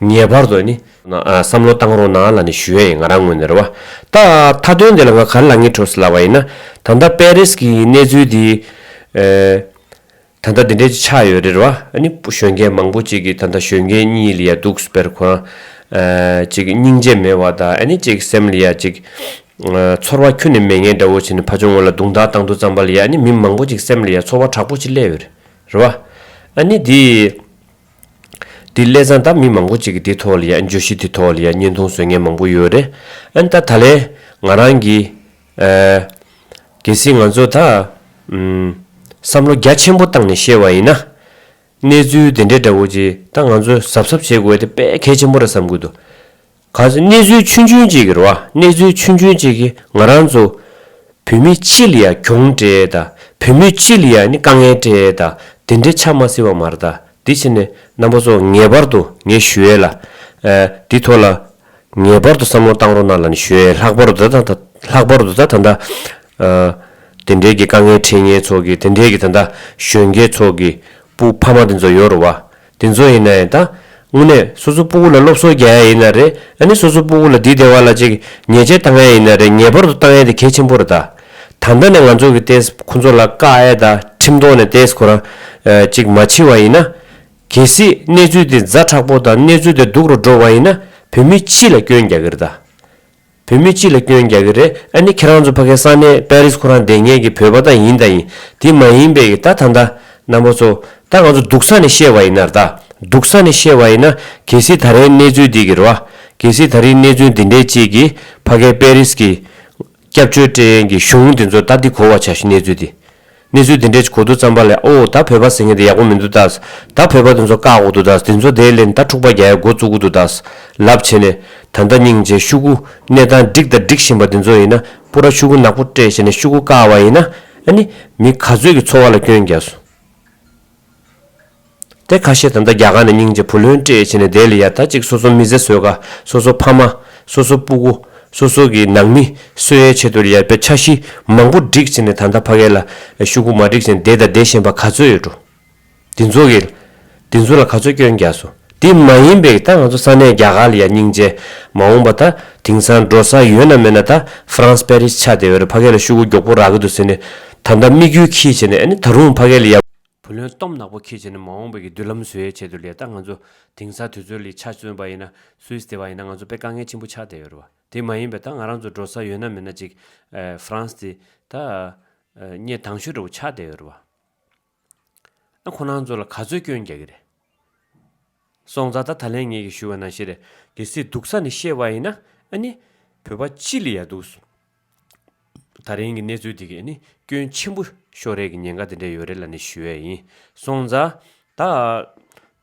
ངེས་པར་དུ་ནི་བསམ་བློ་བཏང་རོགས་གནང་ལབ་ནས་ཞུ་ཡ་ཡིན་ང་རང་ངོས་ནས་རེད་བ། ད་མཐའ་དོན་དེ་ལ་ང་ག་རེ་ལབ་སྙིང་བྲོ་སོང་ལབ་པ་ཡིན་ན་ད་ལྟ་པེ་རིས་ཀྱི་གནས་ཚུལ་འདི། ད་ལྟ་འདི་འདྲའི་ཅིག་ཆགས་ཡོད་རེད་བ། ཨ་ནི་གཞོན་སྐྱེས་མང་པོ་ཅིག་གིས་ད་ལྟ་གཞོན་སྐྱེས་གཉིས་ལ་ཡ་འདུག་སྤེར་ཁོ་རང་ཅིག་སྙིང་རྗེ་མེད་པ་དང་ཨ་ནི་ཅིག་སེམས་ལ་ཡ་ཅིག་ཚོར་བ་ཁྱོན་ནས་མེད་མཁན་འདྲ་བོ་བྱས་ནས་ཕར་ཕྱོགས་ངོས་ལ་རྡུང་རྡེག་བཏང་དུས་ཙམ་པ་ལ་ཡ་ཨ་ནི་མི་མང་པོ་ཅིག་སེམས་ལ་ཡ་ཚོར་བ་དྲག་པོ་ཅིག་སླེབས་ཡོད་རེད་རེད་བ། ཨ་ནི་འདི་འདི་སླེབས་ཙང་ད་མི་མང་པོ་ཅིག་གིས་འདི་ཐོག་ལ་ཡ་བརྗོད་གཞི་འདི་ཐོག་ལ་ཡ་བརྙན་ཐུང་བཟོ་མཁན་མང་པོ་ཡོད་རེད། ཨ་ནི་ད་ད་ལན་ང་རང་གིས། ཨ། གལ་སྲིད་ང་ཚོ་ད། ཨམ། བསམ་བློ་རྒྱ་ཆེན་པོ་བཏང་ནས་བཤད་པ་ཡིན་ན། གནས་ཚུལ་དེ་འདྲའི་འདྲ་བོ་ཅིག་ད་ང་ཚོས་གཟབ་གཟབ་བྱེད་དགོས་དེ་དཔེ་གལ་ཆེན་པོ་རེད་བསམ་གྱི་འདུག་གལ་སྲིད་གནས་ཚུལ་ཆུང་ཆུང་ཅིག་གི་རེད་བ། གནས་ཚུལ་ཆུང་ཆུང་ཅིག་གིས་ང་རང་ཚོ་བོད་མི་སྤྱི་ལ་ཡ་གྱོང་སྤྲད་དང་བོད་མི་སྤྱི་ལ་ཡ་ནི་དཀའ་ངལ་སྤྲད་དང་དེ་འདྲའི་ཆགས་མ་སྲིད་པ་མ་རེད་ད། དེ་བྱས་ནས་རྣམ་པ་ཚོ་ངེས་པར་དུ་ངས་ཞུ་ཡས་ལ། ཨ། འདི་ཐོག་ལ། ངེས་པར་དུ་བསམ་བློ་བཏང་རོགས་གནང་ལབ་ནས་ཞུ་ཡས། ལྷག་པར་དུ་ད་ད་ལྷག་པར་དུ་ད་ད་ལྟ། ཨ། དེ་འདྲའི་གི་དཀའ་ངལ་འཕྲད་མཁན་ཚོ་གི་དེ་འདྲའི་གི་ད་ལྟ་གཞོན་སྐྱེས་ཚོ་གི་སྤུ་ཕ་མ་དེ་ཚོ་ཡོད་རེད་བ། དེ་ཚོ་ཡིན་ན་ཡང་ད་དངོས་གནས་སོ་སོ་སྤུ་གུ་ལ་སློབ་གསོ་རྒྱག་ཡ་ཡིན་ན་རེད། ཨ་ནི་སོ་སོ་སྤུ་གུ་ལ་འདི་སྡེ་བ་ལ་ཅིག་ཉེས་ཆད་བཏང་ཡ་ཡིན་ན་རེད། ངེས་པར་དུ་བཏང་ཡ་དེ་གལ་ཆེན་པོ་རེད་ད། ད་ལྟ་ནས་ང་ཚོ་གི་ཏེས་ཁོ་ཚོ་ལ་བཀག་ཡ་ད་ཁྲིམས་ཐོག་ནས་ཏེས་ཁོ་རང་ཅིག་མ་བྱེད་པ་ཡིན་ན། གལ་སྲིད་གནས་ཚུལ་དེ་ཛ་དྲག་པོ་དང་གནས་ཚུལ་དེ་སྡུག་རུ་འགྲོ་བ་ཡིན་ན་བོད་མི་སྤྱི་ལ་སྐྱོན་རྒྱག་གི་རེད་ད། བོད་མི་སྤྱི་ལ་སྐྱོན་རྒྱག་གི་རེད། ཨ་ནི་ཁྱེད་རང་ཚོ་ཕ་གི་ས་གནས་པེ་རིས་ཁོ་རང་བསྡད་མཁན་གྱི་བོད་པ་ད་ཡིན་ད་ཡིན། དེ་མ་ཡིན་པའི་གི་ད་ད་ལྟ་རྣམ་པ་ཚོ་ད་ང་ཚོ་སྡུག་ས་ནས་བཤད་པ་ཡིན་ན་རེད་ད། སྡུག་ས་ནས་བཤད་པ་ཡིན་ན་གལ་སྲིད་ད་རེས་གནས་ཚུལ་འདི་གི་རེད་བ། གལ་སྲིད་ད་རེས་གནས་ཚུལ་འདི་འདྲའི་གཅིག་གི་ཕ་གི་པེ་རིས་ཀྱི་ སྐྱབས་བཅོལ་སྤྲད་མཁན་གྱི་གཞུང་དེ་ཚོ་ད་འདི་གོ་བ་ཆགས་ཤག་གནས་ཚུལ་འདི། གནས་ཚུལ་འདི་འདྲས་གོ་དུས་ཙམ་པ་ལ། ཨོ་ད་བོད་པ་ཟེར་མཁན་དེ་ཡག་པོ་མི་འདུག་ད། ད་བོད་པ་དེ་ཚོ་བཀག་དགོས་འདུག་ད། དེ་ཚོ་དེ་ལས་ད་འཁྲུག་པ་རྒྱག་ཡ་འགོ་བཙུགས་ཀྱི་འདུག་ད་ལབ་བྱས་ནས། ད་ལྟ་སྙིང་རྗེ་ཤོག་གུ་གནས་སྟངས་འགྲིག་དང་འགྲིག་བཞིན་པ་དེ་ཚོ་ཡིན་ན་པུ་ར་ཤོག་གུ་ནག་པོ་སྤྲད་བྱས་ནས་ཤོག་གུ་བཀག་པ་ཡིན་ན། ཨ་ནི་མི་ག་ཚོད་ཀྱི་འཚོ་བ་ལ་སྐྱོན་རྒྱག་སོང་། དེ་ཁ་ཤས་ད་ལྟ་རྒྱ་གར་ནས་སྙིང་རྗེ་བུ་ལོན་སྤྲད་བྱས་ནས་དེ་ལ་ཡ་ད་ཅིག་སོ་སོ་མི་ཚེ་བཟོད་དཀའ། སོ་སོ་ཕ་མ། སོ་སོ་སྤུ་གུ། སོ་སོ་གི་ནང་མི་གསོ་ཡའི་ཆེད་དུ་ལ་ཡ་དཔེ་འཆར་གཞི་མང་པོ་བསྒྲིགས་བྱས་ནས་ད་ལྟ་ཕ་གི་ལ་ཤོག་གུ་མ་བསྒྲིགས་བྱས་ནས་བསྡད་དང་བསྡད་བཞིན་པ་ག་ཚོད་ཡོད་འགྲོ། དེ་ཚོ་གི། དེ་ཚོ་ལ་ག་ཚོད་སྐྱོན་རྒྱག་སོང་། དེ་མ་ཡིན་པའི་ད་ང་ཚོ་ས་གནས་རྒྱ་གར་ལ་ཡ་སྙིང་རྗེ་མ་འོངས་པ་ད་དེང་སང་འགྲོ་ས་ཡོད་ན་མེད་ན་ད་ཧྥ་རན་སི་པེ་རི་སི་ཆགས་བསྡད་ཡོད་རེད། ཕ་གི་ལ་ཤོག་གུ་མགྱོགས་པོ་རག་གི་འདུག་ཟེར་ནས་ད་ལྟ་དམིགས་ཡུལ་འཁྱེར་བྱས་ནས། ཨ་ནི་ད་རུང་ཕ་གི་ལ་ཡ། བུ་ལོན་སྟོབས་ནག་པོ་འཁྱེར་བྱས་ནས་མ་འོངས་པའི་གི་མདུན་ལམ་བཟོ་ཡའི་ཆེད་དུ་ལ་ད་ང་ཚོ་དེང་སང་དུས་ཚོད་ལ་ཆ་མཚོན་པ་ཡིན་ན། སུད་སི་དེ་བ་ཡིན་ན་ང་ཚོ་དཔེ་དཀའ་ངལ་ཆེན་པོ་ཆགས་བསྡད་ཡོད་རེད་བ། དེ་མ་ཡིན་པའི་ད་ང་རང་ཚོ་འགྲོ་ས་ཡོད་ན་མེད་ན་ཅིག་ཨ་ཧྥ་རན་སི་དེ་ད་ཨ་གནས་དང་ཤོས་འདྲ་བོ་ཆགས་བསྡད་ཡོད་རེད་བ། ཨ་ཁོ་རང་ཚོ་ལ་ག་ཚོད་སྐྱོན་རྒྱག་གི་རེད། སོང་ཙང་ད་ད་ལན་ངེད་ཀྱིས་ཞུས་པ་ནང་བཞིན་རེད། གལ་སྲིད་སྡུག་ས་ནས་བཤད་པ་ཡིན་ན། ཨ་ནི་བོད་པ་སྤྱི་ལ་ཡ་འདུག་སོང་། ད་རིང་གི་གནས་ཚུལ་འདི་གིས་ནི་སྐྱོན་ཆེན་པོ་ཤོར་རེས་ཀྱི་ཉེན་ཁ་དེ་འདྲ་ཡོད་རེད་ལབ་ནས་ཞུ་ཡས་ཡིན། སོང་ཙང་ད་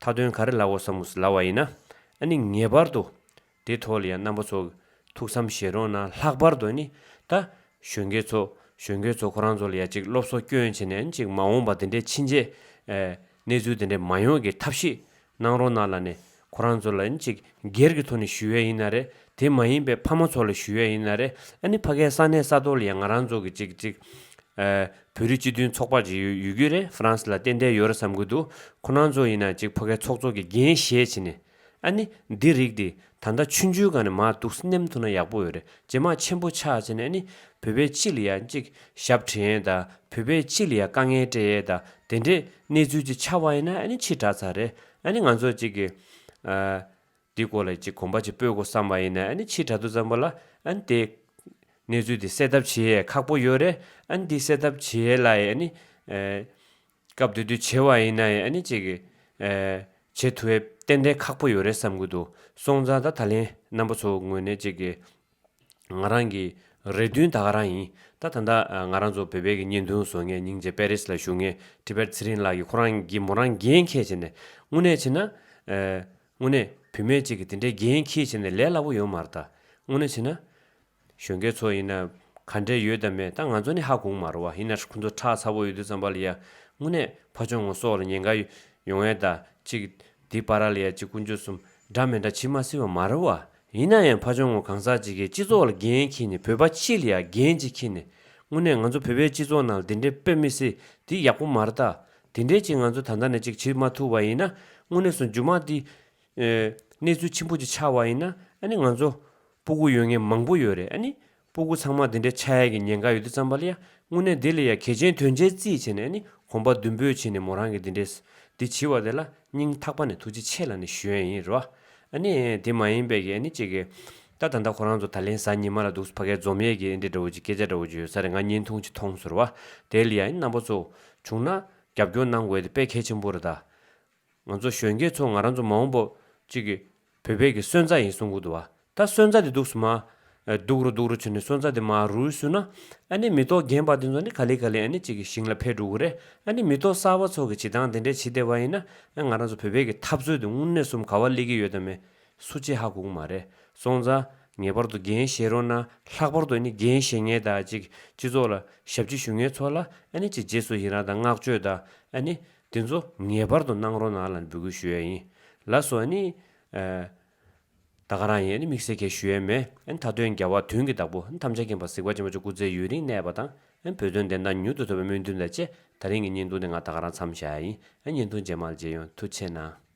མཐའ་དོན་ག་རེ་ལབ་དགོས་བསམ་གི་ལབ་པ་ཡིན་ན། ཨ་ནི་ངེས་པར་དུ་དེ་ཐོག་ལ་ཡང་རྣམ་པ་ཚོ་ཐུགས་བསམ་བཞེས་རོགས་གནང་། ལྷག་པར་དུ་ནི་ད་གཞོན་སྐྱེས་ཚོ་གཞོན་སྐྱེས་ཚོ་ཁོ་རང་ཚོ་ལ་ཡ་ཅིག་སློབ་གསོ་སྐྱོན་བྱས་ནས་ཅིག་མ་འོངས་པ་དེ་འདྲའི་ཕྱིན་ཆད་ཨེ་གནས་ཚུལ་དེ་འདྲ་མ་ཡོང་གི་ཐབས་ཤེས་གནང་རོགས་གནང་ལབ་ནས་ཁོ་རང་ཚོ་ལ་ནི་ཅིག་སྒེར་གྱི་ཐོག་ནས་ཞུ་ཡས་ཡིན་ན་རེད། དེ་མ་ཡིན་པའི་ཕ་མ་ཚོ་ལ་ཞུ་ཡས་ཡིན་ན་རེད། ཨ་ནི་ཕ་གའི་ས་གནས་ས་ཐོག་ལ་ཡང་ང་རང་ཚོ་གི་ཅིག་ཅིག་ཨ་བོད་རིགས་སྤྱི་མཐུན་ཚོགས་པ་ཅིག་ཡོད་ཡོད་ཀྱི་རེད། ཧྥ་རན་སི་ལ་ཏན་ཏན་ཡོད་རེད་བསམ་གྱི་འདུག། ཁོ་རང་ཚོ་ཡིན་ན་ཅིག་ཕ་གའི་ཚོགས་གཙོ་གི་འགན་བཞེས་བྱས་ནས། ཨ་ནི་འདི་རིགས་འདི་ད་ལྟ་ཆུང་ཆུང་སྒང་ནས་མར་འདུག་སེ་ནེམ་ཐུབ་ན་ཡག་པོ་ཡོད་རེད། རྗེས་མ་ཆེན་པོ་ཆགས་བྱས་ནས་ཨ་ནི་བོད་པའི་སྤྱི་ལ་ཡང་ཅིག་ཞབས་འདྲེན་ཡས་དང་། བོད་པའི་སྤྱི་ལ་ཡང་དཀའ་ངལ་སྤྲད་ཡས་དང་། དེ་འདྲའི་གནས་ཚུལ་ཅིག་ཆགས་པ་ཡིན་ན་ཨ་ནི་ཕྱི་དྲགས་ཚར་རེད། ཨ་ནི་ང་ཚོ་ཅིག་གི་ཨ་འདི་སྐོར་ལ་ཅིག་གོམ་པ་ཅིག་སྤོས་དགོས་བསམ་པ་ཡིན་ན། ཨ་ནི་ཕྱི་དྲགས་དུས་ཙམ་པ་ལ་ཨ་ནི་དེ་གནས་ཚུལ་འདི་སེལ་ཐབས་བྱེད་ཡས་ཁག་པོ་ཡོད་རེད། ཨ་ནི་འདི་སེལ་ཐབས་བྱེད་ཡས་ལ་ཡ་ཨ་ནི་ཨ་སྐབས་དེ་དུས་བྱས་པ་ཡིན་ན་ཡང་ཨ་ནི་ཅིག་གི་ཨེ་བྱེད་ཐུབ་ཡས་ཏན་ཏན་ཁག་པོ་ཡོད་རེད་བསམ་གྱི་འདུག། སོང་ཙང་ད་ད་ལན་རྣམ་པ་ཚོ་ངོས་ནས་ཅིག་གི་ང་རང་གི་རེ་འདུན་ད་ག་རང་ཡིན། ད་ད་ལྟ་ང་རང་ཚོ་བོད་པའི་གི་བརྙན་ཐུང་བཟོ་མཁན་སྙིང་རྗེ་པེ་རི་སི་ལ་བཞུགས་མཁན་ཊི་བེཊ་ཚེ་རིང་ལགས་ཀྱིས་ཁོ་རང་གིས་མོ་རང་འགན་འཁྱེར་བྱས་ནས་དངོས་གནས་བྱས་ན་ཨེ་དངོས་གནས་བུད་མེད་ཅིག་གིས་དེ་འདྲའི་འགན་འཁྱེར་བྱས་ནས་ལས་སླ་པོ་ཡོད་མ་རེད་ད། དངོས་གནས་བྱས་ན། གཞོན་སྐྱེས་ཚོ་ཡིན་ན་ག་འདྲས་ཡོད་དམ་མེད་ད་ང་ཚོ་ནི་ཧ་གོ་གི་མ་རེད་བ། ཡིན་ན་ཁོ་ཚོ་ཁྲག་ཚ་པོ་ཡོད་དུས་ཙམ་པ་ལ་ཡ་དངོས་གནས་ཕ་ཆུང་ངུ་སྲོག་ལ་ཉེན་ཁ་ཡོང་ཡས་ད་ཅིག་འདི་བར་ལ་ཡ་ཅིག་དཀོན་མཆོག་གསུམ་འདྲ་མི་འདྲ་བྱེད་མ་སྲིད་པ་མ་རེད་བ། ཡིན་ན་ཡང་ཕ་ཆུང་ངུ་གང་ཟག་ཅིག་གིས་སྤྱི་ཚོགས་ལ་འགན་འཁྱེར་ནས་བོད་པ་སྤྱི་ལ་ཡ་འགན་ཅིག་འཁྱེར་ནས་དངོས་གནས་ང་ཚོ་བོད་པའི་སྤྱི་ཚོགས་ནང་ལ་འདི་འདྲའི་དཔེ་མི་སྲིད་འདི་ཡག་པོ་མ་རེད་ད། དེ་འདྲའི་ཅིག་ང་ཚོ་ད་ལྟ་ནས་ཅིག་བྱེད་མ་ཐུབ་པ་ཡིན་ན་དངོས་གནས་སུ་མཇུག་མ་འདི་ཨེ་གནས་ཚུལ་ཆེན་པོ་ཅིག་ཆགས་པ་ཡིན་ན་ཨ་ནི་ང་ཚོ་སྤུ་གུ་ཡོད་མཁན་མང་པོ་ཡོད་རེད། ཨ་ནི་སྤུ་གུ་ཚང་མ་འདི་འདྲའི་ཆགས་ཡས་ཀྱི་ཉེན་ཁ་ཡོད་དུས་ཙམ་པ་ལ་ཡ་དངོས་གནས་འདི་ལ་ཡ་གལ་ཆེན་དོན་ཆེན་བརྩིས་བྱས་ནས་ཨ་ནི་གོམ་པ་མདུན་སྤོས་བྱས་ནས་མོ་རང་གིས་འདི་འདྲས་འདི་བྱས་པ་དེ་ལ་སྙིང་ཐག་པ་ནས་ཐུགས་རྗེ་ཆེ་ལབ་ནས་ཞུ་ཡས་ཡིན་རོ། ཨ་ནི་དེ་མ་ཡིན་པའི་གི་ཨ་ནི་ཅིག་གི་ད་ད་ལྟ་ཁོ་རང་ཚོ་ད་ལན་གཟའ་ཉི་མ་ལ་འདུག་ཕ་གའི་འཛོམས་ཡས་ཀྱི་འདི་འདྲ་བོ་ཅིག་སྐད་ཆ་འདྲ་བོ་ཅིག་ཡོད་ས་རེད། ང་བརྙན་ཐུང་ཅིག་མཐོང་སོང་རོ། དེ་ལ་ཡ་ཨ་ནི་རྣམ་པ་ཚོ་བྱུང་ན་རྒྱབ་སྐྱོར་གནང་དགོས་དེ་དཔེ་གལ་ཆེན་པོ་རེད་ད། ང་ཚོ་གཞོན་སྐྱེས་ཚོ་ང་རང་ཚོ་མ་འོངས་པ་གཅིག་གི་བོད་པའི་གི་སོན་རྩ་ཡིན་གསུང་གི་འདུག་བ། ད་སོན་རྩ་དེ་འདུག་སུ་མ། ཨ་སྡུག་རུ་སྡུག་རུ་བྱས་ནས་སོན་རྩ་དེ་མར་རུལ་སོང་ན་ཨ་ནི་མི་ཐོག་རྒན་པ་དེ་ཚོ་ནི་ག་ལེ་ག་ལེ་ཨ་ནི་གཅིག་གི་ཞིང་ལ་ཕེབས་འགྲོ་གི་རེད། ཨ་ནི་མི་ཐོག་གསར་པ་ཚོ་གི་བྱེད་སྟངས་དེ་འདྲས་བྱེད་བསྡད་པ་ཡིན་ན་ཨ་ང་རང་ཚོ་བོད་པའི་གི་འཐབ་རྩོད་དེ་དངོས་གནས་གསུམ་ག་བ་སླེབས་ཀྱི་ཡོད་དམ་མེད་སུ་གཅིག་ཧ་གོ་གི་མ་རེད། སོང་ཙང་ངེས་པར་དུ་འགན་བཞེས་རོགས་གནང་། ལྷག་པར་དུ་ཨ་ནི་འགན་བཞེས་མཁན་དང་གཅིག་སྤྱི་ཚོགས་ལ་ཞབས་ཕྱི་ཞུ་མཁན་ཚོ་ལ་ཨ་ནི་གཅིག་རྗེས་སུ་ཡི་རང་དང་བསྔགས་བརྗོད་དང་ཨ་ནི། དེ་ཚོ་ངེས་པར་དུ་གནང་རོགས་གནང་ལ་འབོད་སྐུལ་ཞུ་ཡ་ཡིན། ལགས་སོ། ཨ་ནི། ཨ་ད་ག་རང་ཡིན། ཨ་ནི་དམིགས་བསལ་གྱི་ཞུ་ཡ་མེད། ཨ་ནི་མཐའ་དོན་རྒྱལ་བ་དོན་གྱི་བདག་པོ། ཨ་ནི་ཐམས་ཅད་མཁྱེན་པ་གཟིགས་པ་ཆེན་པོ་མཆོག་སྐུ་ཚེ་ཡུན་རིང་གནས་པ་དང་། ཨ་ནི་བོད་དོན་བདེན་མཐའ་མྱུར་དུ་ཐོབ་པའི་སྨོན་འདུན་དང་བཅས་ད་རིང་གི་བརྙན་ཐུང་འདི་ང་ད་ག་རང་མཚམས་བཞག་ཡ་ཡིན། ཨ་ནི་བརྙན་ཐུང་རྗེས་མ་ལ་མཇལ་ཡོང་། ཐུགས་རྗེ་གནང་།